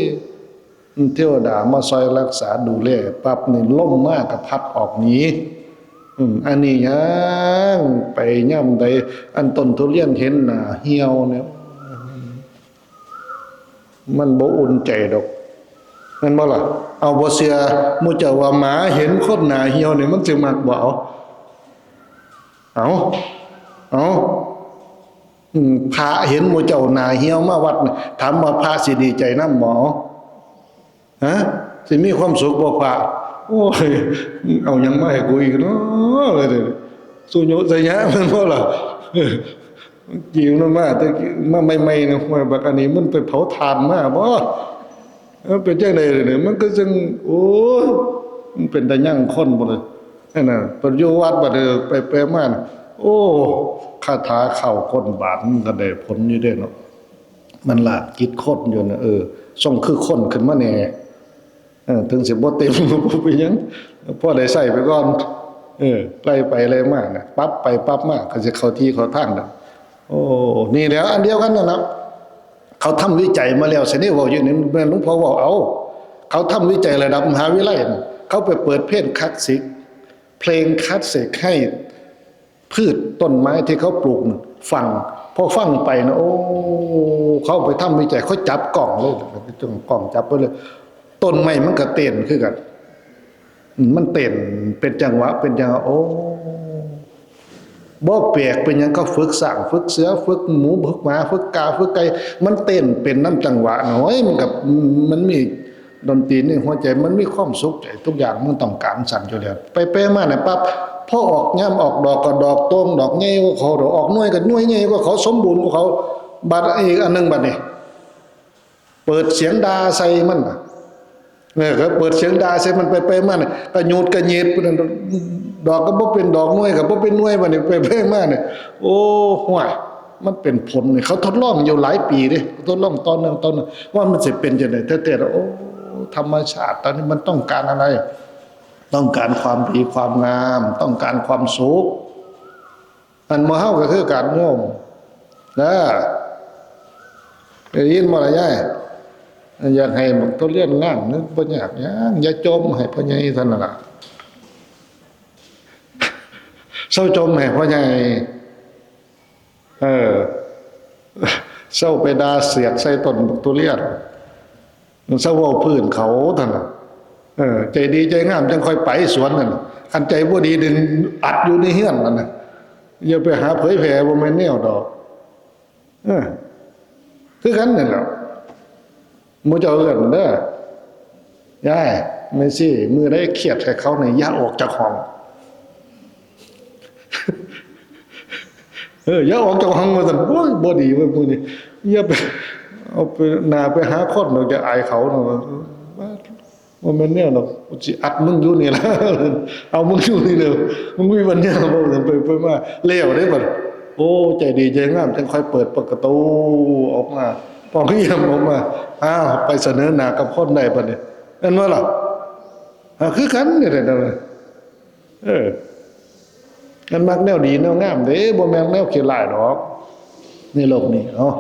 ເທວະດາມາຊ່ອຍລັກສາດູແລປັບນີ້ ລົມມາກໍພັດອອກໜີ. ອືມ ອັນນີ້ຍັງໄປຍາມໃດ ອັນຕົ້ນທຸລຽນເຫັນໜ້າຫ່ຽວນີ້ ມັນບໍ່ອຸ່ນໃຈດອກ ແມ່ນບໍ່ລະ? ເອົາ ບໍ່ເຊື່ອ ໝູ່ເຈົ້າວ່າໝາເຫັນຄົນໜ້າຫ່ຽວນີ້ ມັນຊິມັກບໍ່? ເອົາ ເອົາ ເອົາ ອືມ ພະເຫັນໝູ່ເຈົ້າໜ້າຫ່ຽວມາວັດ ຖາມວ່າພະຊິດີໃຈນຳບໍ່? ຮະ? ຊິມີຄວາມສຸກບໍ່ພະ? ໂອ້ຍ ເອົາຫຍັງມາໃຫ້ກູອີກເນາະ ວ່າຊັ້ນ ສຸໂຍຊະຍະ ແມ່ນບໍ່ລະ? ກິນມັນມາແຕ່ມາໃໝ່ໆນະ ຫ້ວຍ ບັກອັນນີ້ມັນໄປເຜົາຖ່ານມາບໍ່? ເອີ ເປັນຈັ່ງໃດລະນີ້? ມັນກໍຈັ່ງ ໂອ້ຍ ມັນເປັນຕາຍັງຄົນບໍ່ລະ? ອັນນັ້ນ ໄປຢູ່ວັດບັດ ເອີ ໄປໆມາ ໂອ້ ຄາຖາເຂົ້າກົ້ນບາດ ມັນກໍໄດ້ຜົນຢູ່ເດ້ເນາະ ມັນລາກຈິດຄົນຢູ່ນະ ເອີ ຊົງຄືຄົນຂຶ້ນມາແດ່ ເອີ ເຖິງຊິບໍ່ເຕັມ ບໍ່ເປັນຫຍັງ ພໍໄດ້ໃຊ້ໄປກ່ອນ ເອີ ໄລ່ໄປໄລ່ມານະ ປັບໄປປັບມາ ກໍຊິເຂົ້າທີ່ເຂົ້າທາງນະ ໂອ້ ນີ້ແຫຼະ ອັນດຽວກັນນັ້ນນະ ເຂົາທຳວິໄຈມາແລ້ວ ຊະນີ້ເວົ້າຢູ່ນີ້ ແມ່ນຫຼວງພໍ່ເວົ້າເອົາ ເຂົາທຳວິໄຈລະດັບມະຫາວິໄລ ເຂົາໄປເປີດເພງຄລາສສິກ ເພງຄລາສສິກໃຫ້ພືດຕົ້ນໄມ້ທີ່ເຂົາປູກຟັງ ພໍຟັງໄປນະ ໂອ້ ເຂົາໄປທຳວິໄຈ ເຂົາຈັບກ້ອງເລີຍ ກ້ອງຈັບໄປເລີຍ ຕົ້ນໄມ້ມັນກໍເຕັ້ນຄືກັນ ມັນເຕັ້ນເປັນຈັງຫວະ ເປັນຈັງຫວະ ໂອ້ ບໍ່ແປກເປັນຫຍັງ ເຂົາຝຶກຊ້າງ ຝຶກເສືອ ຝຶກໝູ ຝຶກໝາ ຝຶກກາ ຝຶກໄກ່ ມັນເຕັ້ນເປັນນຳຈັງຫວະ ໂອ້ຍ ມັນກໍ ມັນມີດົນຕີໃນຫົວໃຈ ມັນມີຄວາມສຸກໃຈ ທຸກຢ່າງມັນຕ້ອງການຊັ້ນຢູ່ແລ້ວ ໄປໆມານີ້ປັບ ພໍອອກ ຍາມອອກດອກກໍດອກໂຕ່ງ ດອກໃຫຍ່ກວ່າເຂົາ ດອກ ອອກໜ່ວຍກໍໜ່ວຍໃຫຍ່ກວ່າເຂົາ ສົມບູນກວ່າເຂົາ. ບັດອີກອັນໜຶ່ງ ບັດນີ້ ເປີດສຽງດ່າໃສ່ມັນ ເອີ ກໍເປີດສຽງດ່າໃສ່ມັນ ໄປໆມາໆ ກະຫຍູດກະຫຍຽດ ດອກກໍບໍ່ເປັນດອກ ໜ່ວຍກໍບໍ່ເປັນໜ່ວຍ ບັດນີ້ໄປໆມາໆ ໂອ້ ຫ້ວຍ ມັນເປັນຜົນນີ້ ເຂົາທົດລອງຢູ່ຫຼາຍປີເດ້ ທົດລອງຕໍ່ເນື່ອງ ຕໍ່ເນື່ອງ ວ່າມັນຊິເປັນຈັ່ງໃດແທ້ໆ ໂອ້ ທຳມະຊາດຕອນນີ້ມັນຕ້ອງການອະໄລ? ຕ້ອງການຄວາມດີຄວາມງາມ ຕ້ອງການຄວາມສຸກ. ອັນໝູ່ເຮົາກໍຄືກັນໂຍມ ເດີ ໄດ້ຍິນບໍ່ລະຍາຍ? ຢາກໃຫ້ບັກທຸລຽນງາມ ບໍ່ຍາກຫຍັງ ຢ່າຈົ່ມໃຫ້ພໍ່ໃຫຍ່ເທົ່ານັ້ນລະ ເຊົາຈົ່ມໃຫ້ພໍ່ໃຫຍ່ ເອີ ເຊົາໄປດ່າສຽດໃສ່ຕົ້ນບັກທຸລຽນ ເຊົາເວົ້າພື້ນເຂົາຫັ້ນນະ ເອີ ໃຈດີໃຈງາມຈັ່ງຄ່ອຍໄປສວນນັ້ນ ຄັນໃຈບໍ່ດີນີ້ອັດຢູ່ໃນເຮືອນຫັ້ນນະ ຢ່າໄປຫາເຜີຍແຜ່ ບໍ່ແມ່ນແນວດອກ ເອີ ຄືກັນນັ້ນແຫຼະ ໝູ່ເຈົ້າເອີ້ນເດີ ຍາຍ ແມ່ຊີ ມື້ໃດຄຽດໃສ່ເຂົານີ້ ຢ່າອອກຈາກຫ້ອງ ເອີ ຢ່າອອກຈາກຫ້ອງວ່າຊັ້ນ ໂອ້ຍ ບໍ່ດີເວີຍມື້ນີ້ ຢ່າໄປ ເອົາໄປໜ້າໄປຫາຄົນດອກ ຢ່າອາຍເຂົາເນາະ ບໍ່ແມ່ນແນວດອກ ກູຊິອັດມຶງຢູ່ນີ້ລະ ເອົາມຶງຢູ່ນີ້ເດີ ມຶງມີປັນຍາບໍ່ ໄປ ໄປມາ ແລ້ວເດ້ບັດ ໂອ້ ໃຈດີໃຈງາມ ຈັ່ງຄ່ອຍເປີດປະຕູອອກມາ ປ່ອງຢ້ຽມອອກມາ ອ້າວ ໄປສະເໜີໜ້າກັບຄົນໄດ້ບັດນີ້ ແມ່ນບໍ່ລະ? ອ່າ ຄືກັນນີ້ແຫຼະ ເອີ ມັນມັກແນວດີແນວງາມເດ້ ບໍ່ແມ່ນແນວຂີ້ຮ້າຍດອກ ໃນໂລກນີ້ເນາະ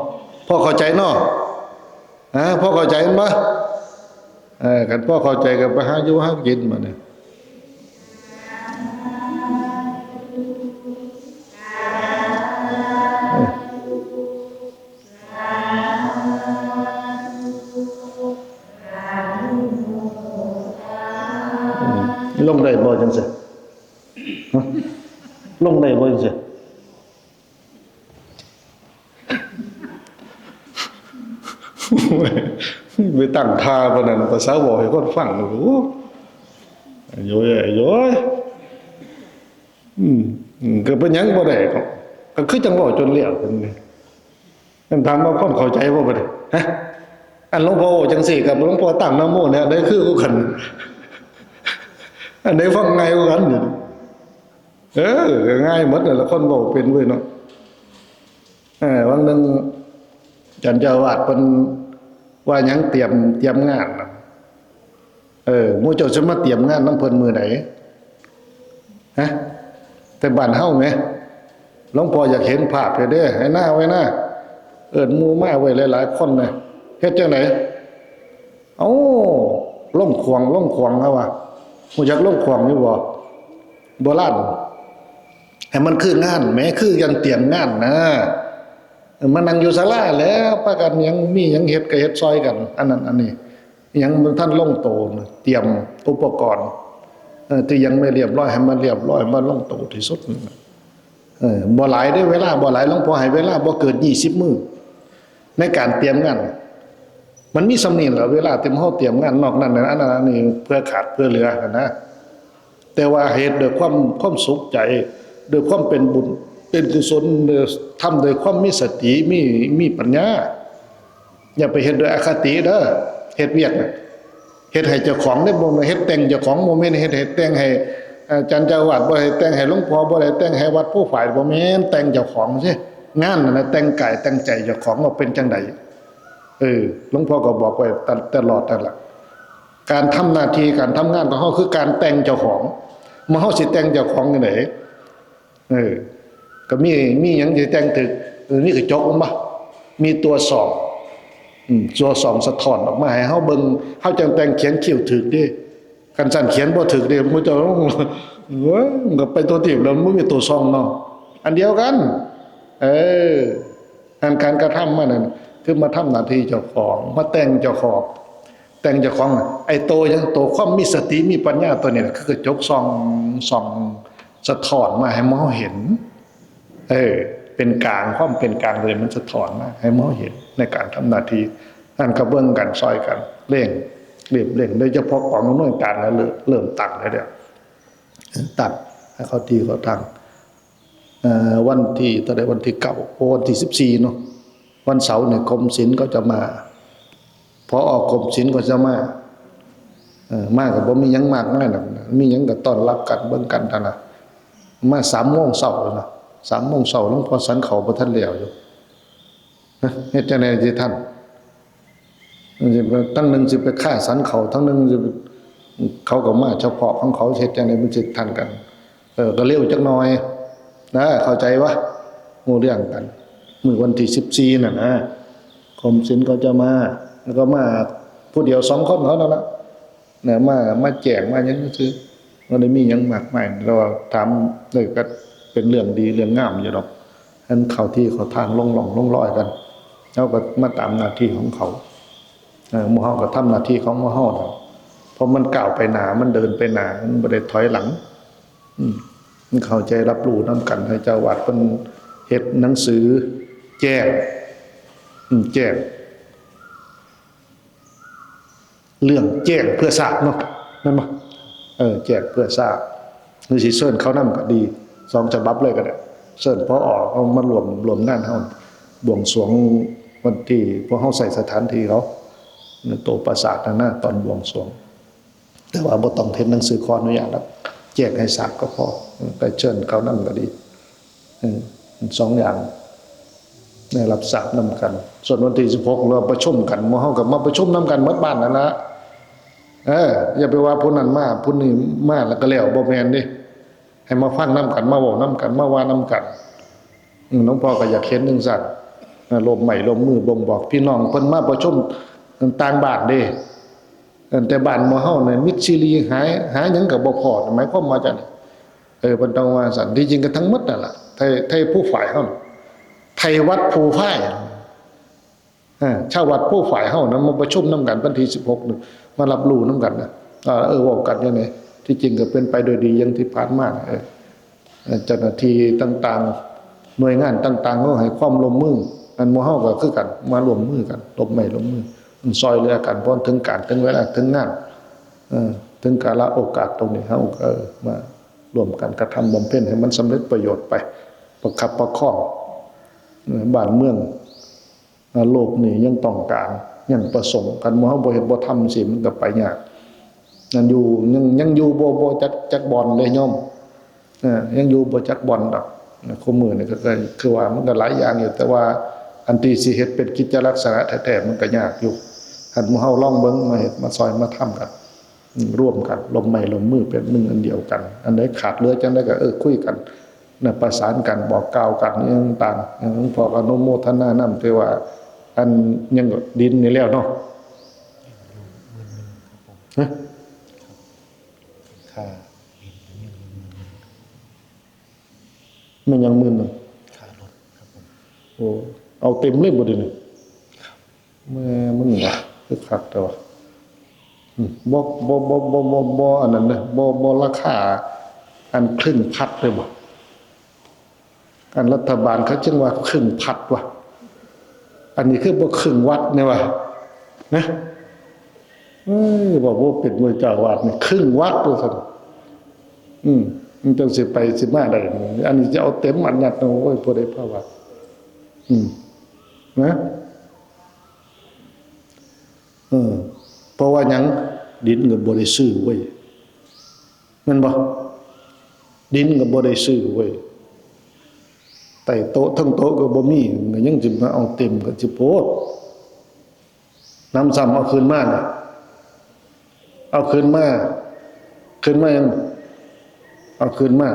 ພໍເຂົ້າໃຈເນາະ ຮະ ພໍເຂົ້າໃຈແມ່ນບໍ່? ເອີ ຄັນພໍເຂົ້າໃຈກໍໄປຫາຢູ່ຫາກິນບັດນີ້ ເອີ ອືມ ລົງໄດ້ບໍ່ຈັ່ງຊີ້? ຮະ ລົງໄດ້ບໍ່ຈັ່ງຊີ້? ໄປຕັ້ງທ່າປານນັ້ນ ພາສາເວົ້າໃຫ້ຄົນຟັງ ໂອ້ ໂອ້ຍ ໂອ້ຍ ອືມ ອືມ ກໍເປັນຫຍັງບໍ່ໄດ້ ກໍ ກໍຄືຈັ່ງເວົ້າຈົນແລ້ວ ເປັນ ອັນຖາມວ່າຄົນເຂົ້າໃຈບໍ່ບັດນີ້ ຮະ? ອັນຫຼວງພໍ່ເວົ້າຈັ່ງຊີ້ກັບຫຼວງພໍ່ຕັ້ງນະໂມນີ້ ອັນໃດຄືກວ່າກັນ? ອັນໃດຟັງງ່າຍກວ່າກັນ? ເອີ ກໍງ່າຍໝົດແຫຼະ ຄົນເວົ້າເປັນເວີຍເນາະ. ເອີ ວັນໜຶ່ງ ທ່ານເຈົ້າອາວາດເພິ່ນວ່າຫຍັງ ຕຽມ ຕຽມງານນະ. ເອີ ໝູ່ເຈົ້າຊິມາຕຽມງານນຳເພິ່ນມື້ໃດ? ຮະ? ແຕ່ບ້ານເຮົາແໝ ຫຼວງພໍ່ຢາກເຫັນພາບແທ້ເດ້ ໃຫ້ນາໄວ້ນາ ເອີ້ນໝູ່ມາໄວ້ຫຼາຍໆຄົນນະ. ເຮັດຈັ່ງໃດ? ເອົ້າ ລົງຂວາງ ລົງຂວາງ ເຮົາວ່າ. ຮູ້ຈັກລົງຂວາງຢູ່ບໍ່? ໂບລານ ໃຫ້ມັນຄືງານແໝ ຄືຈັ່ງຕຽມງານນະ. ເອີ ມານັ່ງຢູ່ສາລາແລ້ວ ປະກັນຫຍັງ ມີຫຍັງເຮັດກໍເຮັດຊ່ອຍກັນ ອັນນັ້ນອັນນີ້ ຫຍັງບໍ່ທັນລົງໂຕ ຕຽມອຸປະກອນ ເອີ ທີ່ຍັງບໍ່ລຽບຮ້ອຍ ໃຫ້ມັນລຽບຮ້ອຍ ໃຫ້ມັນລົງໂຕທີ່ສຸດ. ເອີ ບໍ່ຫຼາຍເດ້ ເວລາບໍ່ຫຼາຍ ຫຼວງພໍ່ໃຫ້ເວລາບໍ່ເກີນຊາວມື້ໃນການຕຽມງານ. ມັນມີສ່ຳນີ້ແຫຼະ ເວລາທີ່ເຮົາຕຽມງານ ນອກນັ້ນ ອັນນັ້ນອັນນີ້ ເຜື່ອຂາດເຜື່ອເຫຼືອຫັ້ນນະ. ແຕ່ວ່າເຮັດດ້ວຍຄວາມ ຄວາມສຸກໃຈ ດ້ວຍຄວາມເປັນບຸນເປັນກຸສົນ ທຳດ້ວຍຄວາມມີສະຕິ ມີ ມີປັນຍາ. ຢ່າໄປເຮັດດ້ວຍອະຄະຕິເດີ ເຮັດວຽກນະ ເຮັດໃຫ້ເຈົ້າຂອງເດ້ ບໍ່ແມ່ນເຮັດແຕ່ງເຈົ້າຂອງ ບໍ່ແມ່ນເຮັດໃຫ້ແຕ່ງໃຫ້ອາຈານເຈົ້າອາວາດ ບໍ່ໄດ້ແຕ່ງໃຫ້ຫຼວງພໍ່ ບໍ່ໄດ້ແຕ່ງໃຫ້ວັດພູຝາຍ ບໍ່ແມ່ນ ແຕ່ງເຈົ້າຂອງຊິ ງານນັ້ນນະ ແຕ່ງກາຍແຕ່ງໃຈເຈົ້າຂອງວ່າເປັນຈັ່ງໃດ. ເອີ ຫຼວງພໍ່ກໍບອກໄວ້ຕະ ຕະຫຼອດນັ້ນລະ ການທຳໜ້າທີ່ ການທຳງານຂອງເຮົາຄືການແຕ່ງເຈົ້າຂອງ. ເມື່ອເຮົາຊິແຕ່ງເຈົ້າຂອງຈັ່ງໃດ? ເອີ ກໍມີ ມີຫຍັງຊິແຕ່ງຖືກ? ເອີ ມີກະຈົກແມ່ນບໍ່? ມີຕົວສ່ອງ ອືມ ຕົວສ່ອງສະທ້ອນອອກມາໃຫ້ເຮົາເບິ່ງ ເຮົາຈັ່ງແຕ່ງຂຽນຄິ້ວຖືກເດ້. ຄັນຊັ້ນຂຽນບໍ່ຖືກເດ້ ໝູ່ເຈົ້າ ໂອ້ຍ ມັນກໍໄປທົ່ວທີບແລ້ວ ມັນບໍ່ມີຕົວສ່ອງເນາະ. ອັນດຽວກັນ ເອີ ອັນການກະທຳມັນນັ້ນ ຄືມາທຳໜ້າທີ່ເຈົ້າຂອງ ມາແຕ່ງເຈົ້າຂອງ ແຕ່ງເຈົ້າຂອງ ໄອ້ໂຕຫຍັງ ໂຕຄວາມມີສະຕິມີປັນຍາໂຕນີ້ນະ ຄືກະຈົກສ່ອງ ສ່ອງສະທ້ອນມາໃຫ້ເຮົາເຫັນ. ເອີ ເປັນກາງ ຄວາມເປັນກາງໂຕນີ້ມັນສະທ້ອນມາໃຫ້ເຮົາເຫັນໃນການທຳໜ້າທີ່. ນັ້ນກໍເບິ່ງກັນ ຊ່ອຍກັນເລັ່ງ ເລີ່ມເລັ່ງ ໂດຍສະເພາະກອງອຳນວຍການນະ ເລີ່ມ ເລີ່ມຕັ້ງໄດ້ແລ້ວ ຕັ້ງ ໃຫ້ເຂົ້າທີ່ເຂົ້າທາງ. ເອີ ວັນທີເທົ່າໃດ? ວັນທີເກົ້າ ໂອ້ ວັນທີສິບສີ່ເນາະ, ວັນເສົານີ້ກົມສິນເຂົາຈະມາ, ຜອ ກົມສິນເຂົາຈະມາ. ເອີ ມາກໍບໍ່ມີຫຍັງມາກມາຍດອກ, ມີຫຍັງກໍຕ້ອນຮັບກັນ ເບິ່ງກັນເທົ່ານັ້ນ. ມາສາມໂມງເຊົ້າເນາະ, ສາມໂມງເຊົ້າ ຫຼວງພໍ່ສັນເຂົ້າບໍ່ທັນແລ້ວຢູ່. ເຮັດຈັ່ງໃດຊິທັນ? ທັງໜຶ່ງຊິໄປຄາສັນເຂົ້າ, ທັງໜຶ່ງຊິ ເຂົາກໍມາສະເພາະຂອງເຂົາ, ເຮັດຈັ່ງໃດມັນຊິທັນກັນ? ເອີ ກໍເລັວຈັກໜ່ອຍນະ, ເຂົ້າໃຈວະ? ຮູ້ເລື່ອງກັນ. ມື້ວັນທີສິບສີ່ນັ້ນນະ ກົມສິນເຂົາຈະມາ, ແລ້ວກໍມາຜູ້ດຽວສອງຄົນເຂົານັ້ນລະ. ນະ ມາ ມາແຈ້ງມາຫຍັງຊື່ໆ, ບໍ່ໄດ້ມີຫຍັງມາກມາຍ, ແຕ່ວ່າຖາມເລີຍກໍເປັນເລື່ອງດີເລື່ອງງາມຢູ່ດອກ. ອັນເຂົ້າທີ່ເຂົ້າທາງ ລົງຮ່ອງລົງລອຍກັນ, ເຮົາກໍມາຕາມໜ້າທີ່ຂອງເຂົາ. ເອີ ໝູ່ເຮົາກໍທຳໜ້າທີ່ຂອງໝູ່ເຮົາ, ເພາະມັນກ້າວໄປໜ້າ ມັນເດີນໄປໜ້າ ມັນບໍ່ໄດ້ຖອຍຫຼັງ. ອືມ ເຂົ້າໃຈຮັບຮູ້ນຳກັນ, ໃຫ້ເຈົ້າອາວາດເພິ່ນເຮັດໜັງສືແຈ້ງ ອືມ ແຈ້ງ ເລື່ອງແຈ້ງເພື່ອຊາດເນາະ ແມ່ນບໍ່? ເອີ ແຈ້ງເພື່ອຊາດ ຫຼືຊິເຊີນເຂົານຳກໍດີ, ສອງສະບັບເລີຍກໍໄດ້. ເຊີນ ຜອ ເອົາມາຮ່ວມ ຮ່ວມງານເຮົາ ບວງສວງວັນທີ ພວກເຮົາໃຊ້ສະຖານທີ່ເຂົາ ໂຕປາສາດຫັ້ນນະ ຕອນບວງສວງ. ແຕ່ວ່າບໍ່ຕ້ອງເຮັດໜັງສືຂໍອະນຸຍາດດອກ, ແຈ້ງໃຫ້ຊາບກໍພໍ, ໄປເຊີນເຂົານຳກໍດີ. ເອີ ສອງຢ່າງໄດ້ຮັບຊາບນຳກັນ. ສ່ວນວັນທີສິບຫົກເຮົາປະຊຸມກັນ, ໝູ່ເຮົາກໍມາປະຊຸມນຳກັນໝົດບ້ານນັ້ນລະ. ເອີ ຢ່າໄປວ່າຜູ້ນັ້ນມາ ຜູ້ນີ້ມາແລ້ວກໍແລ້ວ, ບໍ່ແມ່ນເດ້. ໃຫ້ມາຟັງນຳກັນ, ມາເວົ້ານຳກັນ, ມາວ່ານຳກັນ. ອືມ ຫຼວງພໍ່ກໍຢາກເຫັນຈັ່ງຊັ້ນ, ອາ ລົມໄມ້ລົມມືບົ່ງບອກ. ພີ່ນ້ອງເພິ່ນມາປະຊຸມຕ່າງບ້ານເດ້, ເອີ ແຕ່ບ້ານໝູ່ເຮົານີ້ມິດຊີຣີ ຫາ ຫາຫຍັງກໍບໍ່ພໍ, ໝາຍຄວາມວ່າຈັ່ງໃດ? ເອີ ເພິ່ນຕ້ອງວ່າຊັ້ນ. ທີ່ຈິງກໍທັງໝົດນັ້ນລະ, ໄທ ໄທພູຝ້າຍເຮົາ, ໄທວັດພູຝ້າຍ, ເອີ ຊາວວັດພູຝ້າຍເຮົານະ ມາປະຊຸມນຳກັນວັນທີສິບຫົກນີ້ ມາຮັບຮູ້ນຳກັນນະ. ເອີ ເວົ້າກັນຢູ່ນີ້ ທີ່ຈິງກໍເປັນໄປໂດຍດີຢ່າງທີ່ຜ່ານມາ. ເອີ ເຈົ້າໜ້າທີ່ຕ່າງໆ ໜ່ວຍງານຕ່າງໆ ເຮົາໃຫ້ຄວາມຮ່ວມມື, ອັນໝູ່ເຮົາກໍຄືກັນ ມາຮ່ວມມືກັນ ລົມໄມ້ລົມມື ຊ່ອຍເຫຼືອກັນ ພໍເຖິງການເຖິງເວລາເຖິງງານ ເອີ ເຖິງກາລະໂອກາດຕົງນີ້ ເຮົາກໍ ເອີ ມາຮ່ວມກັນກະທຳບຳເພັນໃຫ້ມັນສຳເລັດປະໂຫຍດໄປ ປະຄັບປະຄອງ ເອີ ບ້ານເມືອງ. ໂລກນີ້ຍັງຕ້ອງການ ຍັງປະສົງ, ຄັນໝູ່ເຮົາບໍ່ເຮັດບໍ່ທຳຊີ້ ມັນກໍໄປຍາກ. ນັ້ນຢູ່ ຍັງ ຍັງຢູ່ບໍ່ ບໍ່ຈັກ ຈັກບ່ອນເດ້ໂຍມ, ເອີ ຍັງຢູ່ບໍ່ຈັກບ່ອນດອກ. ຄຸມື້ນີ້ກໍຄື ຄືວ່າມັນກໍຫຼາຍຢ່າງຢູ່, ແຕ່ວ່າອັນທີ່ຊິເຮັດເປັນກິດຈະລັກສະນະແທ້ໆ ມັນກໍຍາກຢູ່. ຄັນໝູ່ເຮົາລອງເບິ່ງ ມາເຮັດ ມາຊ່ອຍ ມາທຳກັນ ອືມ ຮ່ວມກັນ ລົມໄມ້ລົມມືເປັນໜຶ່ງອັນດຽວກັນ, ອັນໃດຂາດເຫຼືອຈັ່ງໃດກໍ ເອີ ຄຸຍກັນນະ ປະສານກັນ ບອກກ່າວກັນ ອີ່ຫຍັງຕ່າງໆ. ເອີ ຫຼວງພໍ່ກໍອະນຸໂມທະນານຳ, ແຕ່ວ່າອັນຫຍັງກໍ ດິນນີ້ແລ້ວເນາະ. ຮະ? ຄ່າດິນ ແມ່ນຫຍັງໝື່ນໜຶ່ງ? ຄ່າລົດ ຄັບຜົມ. ໂອ້ ເອົາເຕັມເລີຍບໍ່ດຽວນີ້? ແມ່ມຶງຫວະ ຄືຄັກແທ້ຫວະ. ອືມ ບໍ່ ບໍ່ ອັນນັ້ນເດີ ບໍ່ ບໍ່ລາຄາອັນຄຶ່ງພັດເລີຍບໍ່? ອັນລັດຖະບານເຂົາຈຶ່ງວ່າຄຶ່ງພັດຫວະ, ອັນນີ້ຄືບໍ່ຄຶ່ງວັດແນ່ຫວະ ນະ. ເອີຍ ວ່າບໍ່ເປັນເຈົ້າອາວາດນີ້ ຄຶ່ງວັດວ່າຊັ້ນ. ອືມ ມັນຈັ່ງຊິໄປຊິມາໄດ້. ອັນນີ້ຈະເອົາເຕັມອັນຍັດ ໂອ້ຍ ຜູ້ໃດພາວັດ ອືມ ນະ. ເອີ ເພາະວ່າຫຍັງ? ດິນກໍບໍ່ໄດ້ຊື້ເວີ້ຍ ແມ່ນບໍ່? ດິນກໍບໍ່ໄດ້ຊື້ເວີ້ຍ, ໃຕ້ໂຕະເທິງໂຕະກໍບໍ່ມີ, ກໍຍັງຊິມາເອົາເຕັມ ກໍຊິໂພດ. ນຳຊ້ຳເອົາຄືນມານະ ເອົາຄືນມາ ຄືນມາຫຍັງ? ເອົາຄືນມາ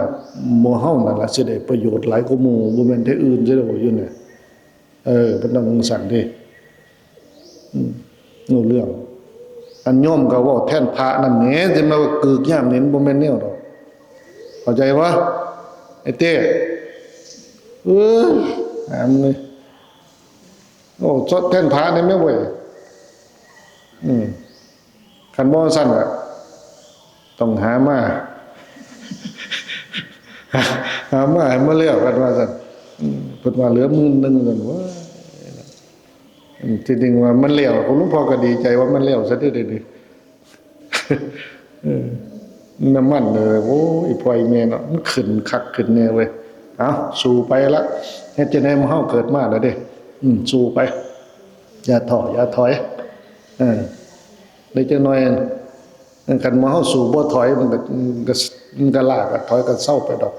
ໝູ່ເຮົານັ້ນລະຊິໄດ້ປະໂຫຍດຫຼາຍກວ່າໝູ່, ບໍ່ແມ່ນແຕ່ອື່ນເສຍດອກຢູ່ນີ້. ເອີ ເພິ່ນຕ້ອງຈັ່ງຊັ້ນເດ້. ອືມ ຮູ້ເລື່ອງ. ອັນໂຍມກໍເວົ້າແທນພະນຳແດ່, ຈະມາວ່າກຶກຍາມນີ້ ມັນບໍ່ແມ່ນແນວດອກ. ເຂົ້າໃຈບໍ່ ໄອ້ເຕ້? ເອີຍ ຫາມເລີຍ. ໂອ້ ແທນພະໄດ້ແມ່ເວີ້ຍ. ອືມ ຄັນບໍ່ຊັ້ນກໍຕ້ອງຫາມາ ຫາມາໃຫ້ມັນແລ້ວກັນວ່າຊັ້ນ. ອືມ ເພິ່ນວ່າເຫຼືອໝື່ນໜຶ່ງຊັ້ນ. ໂອ້ຍ ອືມ ທີ່ຈິງວ່າມັນແລ້ວ ຫຼວງພໍ່ກໍດີໃຈວ່າມັນແລ້ວຊະເດ້ ດຽວນີ້. ເອີ ນ້ຳມັນ ເອີ ໂອ້ຍ ພໍ່ອີ່ແມ່ເນາະ ມັນຂຶ້ນຄັກຂຶ້ນແນ່ເວີຍ. ເອົ້າ ສູ້ໄປລະ ເຮັດຈັ່ງໃດ ໝູ່ເຮົາເກີດມາແລ້ວເດ້. ອືມ ສູ້ໄປ ຢ່າທໍ້ ຢ່າຖອຍ. ເອີ ໄດ້ຈັກໜ່ອຍ ຄັນໝູ່ເຮົາສູ້ບໍ່ຖອຍ ມັນກໍ ມັນກໍ ມັນກໍລ້າ ກໍຖອຍ ກໍເຊົາໄປດອກ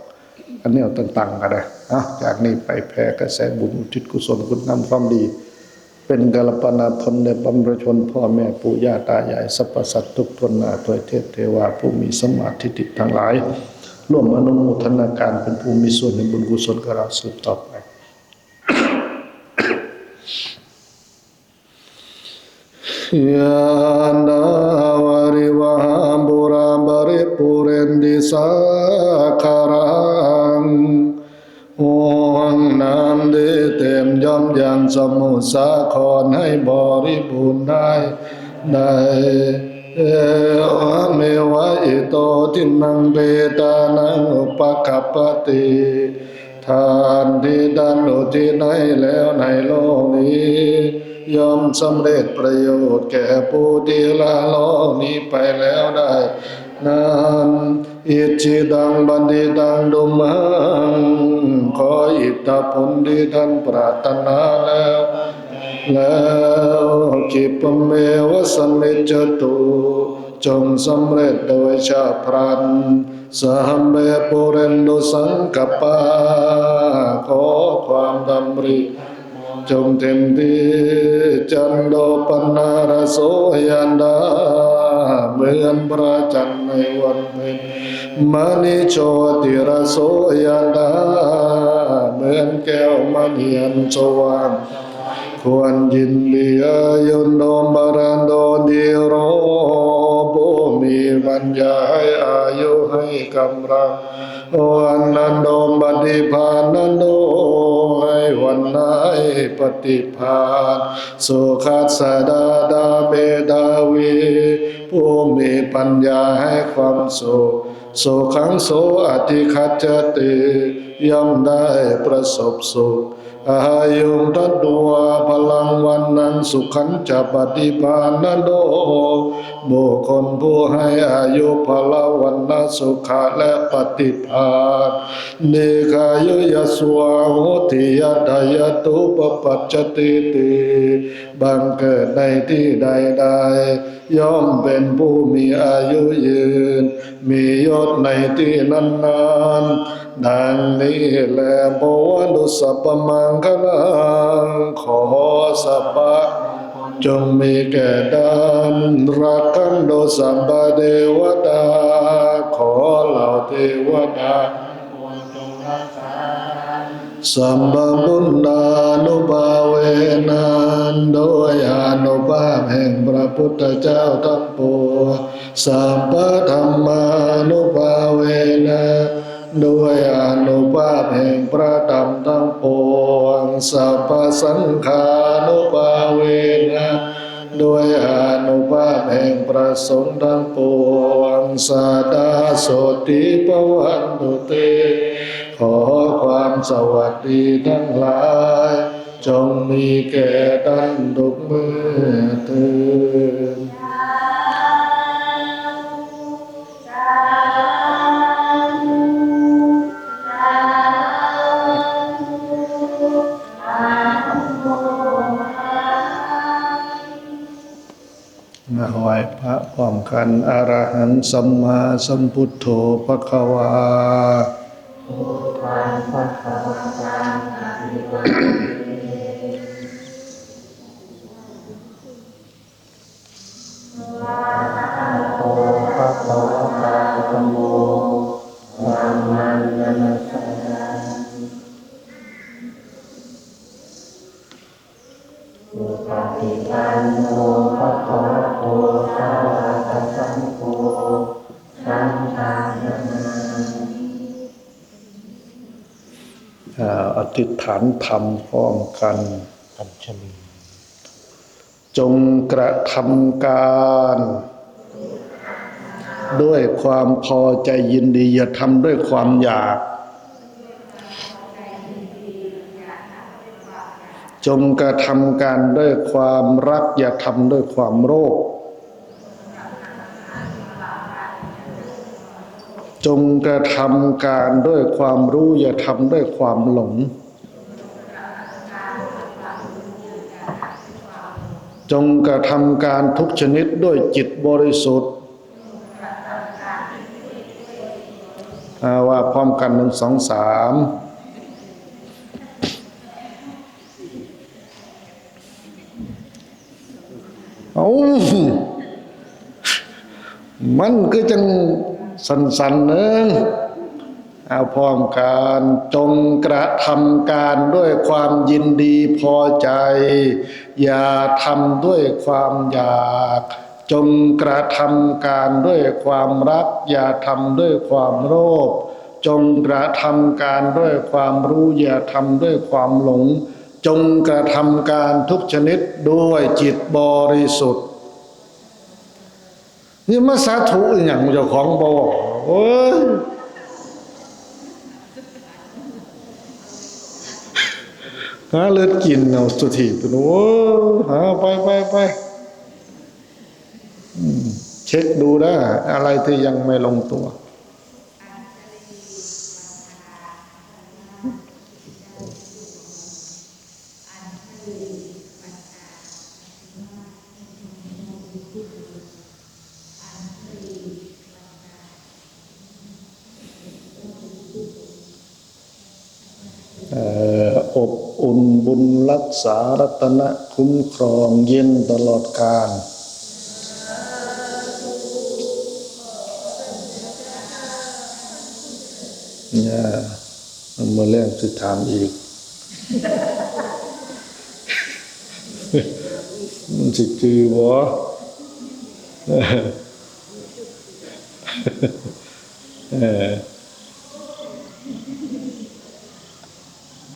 ອັນແນວຕ່າງໆກໍໄດ້. ເອົ້າ ຈາກນີ້ໄປແຜ່ກະແສບຸນ ອຸທິດກຸສົນຄຸນງາມຄວາມດີ ເປັນກາລະປະນາພົນແດ່ບັນພະຊົນ ພໍ່ແມ່ປູ່ຍ່າຕາຍາຍ ສັບພະສັດທຸກຄົນໜ້າ ທວາຍເທບເທວາ ຜູ້ມີສຳມາທິດຖິທັງຫຼາຍ ຮ່ວມອະນຸໂມທະນາການ ເປັນຜູ້ມີສ່ວນໃນບຸນກຸສົນຂອງເຮົາສືບຕໍ່ໄປ. ຍະຖາ ວາລິວະຫາ ປູຣາ ປະລິປູເຣນຕິ ສາຄະລັງ ຫ້ວງນ້ຳທີ່ເຕັມຍ່ອມຍັງສະໝຸດສາຄອນໃຫ້ບໍລິບູນໄດ້ ໄດ້. ເອວະເມວະ ອິໂຕທິນນັງ ເປຕານັງ ອຸປະກັບປະຕິ ທານທີ່ທ່ານອຸທິດໃຫ້ແລ້ວໃນໂລກນີ້ ຍ່ອມສຳເລັດປະໂຫຍດແກ່ຜູ້ທີ່ລະໂລກນີ້ໄປແລ້ວໄດ້ນັ້ນ. ອິດຊິຕັງ ປະຕິຕັງ ທຸມຫັງ ຂໍອິດທະຜົນທີ່ທ່ານປາດຖະໜາແລ້ວ ແລ້ວ ຂິບປະເມວະ ສະມິດຈະຕຸ ຈົ່ງສຳເລັດໂດຍສະພລັນ. ສະຫັບເບ ປູເຣນຕຸ ສັງກະປາ ຂໍຄວາມດຳລິ ຈົ່ງເຕັມທີ່. ຈັນໂທ ປະນະລະໂສ ຍະຖາ ເໝືອນພະຈັນໃນວັນເພັນ. ມະນີໂຊ ຕິລະໂສ ຍະຖາ ເໝືອນແກ້ວມະນີອັນສະຫວ່າງ ຄວນຍິນດີ. ອາຍຸນໂນ ບາລະໂນ ທີໂຣ ຜູ້ມີປັນຍາໃຫ້ອາຍຸໃຫ້ກຳລັງ. ວັນນະໂນ ປະຕິພານະໂນ ໃຫ້ວັນນະໃຫ້ປະຕິພານ. ສຸຂັດສະດາດາ ເມທາວີ ຜູ້ມີປັນຍາໃຫ້ຄວາມສຸກ. ສຸຂັງໂສ ອະທິຄັດຈະຕິ ຍ່ອມໄດ້ປະສົບສຸກ. ອາຍຸງ ທັດວາ ພະລັງ ວັນນັງ ສຸຂັນຈະ ປະຕິພານະໂນ ບຸກຄົນຜູ້ໃຫ້ອາຍຸ ພະລະ ວັນນະ ສຸຂະ ແລະ ປະຕິພານ. ດີຄາຍຸ ຍະສະວາ ໂຫຕິ ຍະຖາ ຍະຕຸ ປະປັດຈະຕິຕິ ບັງເກີດໃນທີ່ໃດໆ ຍ່ອມເປັນຜູ້ມີອາຍຸຍືນ ມີຍົດໃນທີ່ນັ້ນໆ ດັ່ງນີ້ແລ. ພະວັນຕຸ ສັບພະມັງຄະລັງ ຂໍສັບພະ ຈົ່ງມີແກ່ທ່ານ. ລັກຂັນຕຸ ສັບພະເທວະຕາ ຂໍເຫຼົ່າເທວະດາ ສັບພະບຸນນານຸພາເວນະ ດ້ວຍອານຸພາບແຫ່ງພະພຸດທະເຈົ້າທັງປວງ ສັບພະທຳມານຸພາເວນະ ດ້ວຍອານຸພາບແຫ່ງພະທຳທັງປວງ ສັບພະສັງຄານຸພາເວນະ ດ້ວຍອານຸພາບແຫ່ງພະສົງທັງປວງ ສະດາໂສຕິພະວັນຕຸເຕ ຂໍຄວາມສະຫວັດດີທັງຫຼາຍ ຈົ່ງມີແກ່ທ່ານທຸກເມື່ອເທີ້ນ. ມາໄຫວ້ພະພ້ອມກັນ. ອະລະຫັງ ສຳມາສຳພຸດໂທ ພະຄະວາ. ເອີ ອະທິດຖານທຳພ້ອມກັນ ອັນຊະລີ ຈົ່ງກະທຳການດ້ວຍຄວາມພໍໃຈຍິນດີ, ຢ່າທຳດ້ວຍຄວາມຢາກ. ຈົ່ງກະທຳການດ້ວຍຄວາມຮັກ, ຢ່າທຳດ້ວຍຄວາມໂລບ. ເອີ จงกระทำการด้วยความรู้ อย่าทำด้วยความหลง จงกระทำการทุกชนิดด้วยจิตบริสุทธิ์ อ่า ว่าพร้อมกัน หนึ่ง สอง สาม เอ้า มันคือจั่งสั่นๆ เอิ้ง เอาพร้อมกัน จงกระทำการด้วยความยินดีพอใจ อย่าทำด้วยความอยาก จงกระทำการด้วยความรัก อย่าทำด้วยความโลภ จงกระทำการด้วยความรู้ อย่าทำด้วยความหลง จงกระทำการทุกชนิดด้วยจิตบริสุทธิ์ นี่มาสาธุอีหยังเจ้าของบ่ โอ้ย หาเลือดกินเอาสุธี โอ้ หาไป ไป ไป อืม เช็คดูนะ อะไรที่ยังไม่ลงตัว เอ่อ อบอุ่นบุญรักษารัตนะคุ้มครองเย็นตลอดกาล เนี่ย มื้อแลงสิถามอีก มันสิจื่อบ่ เออ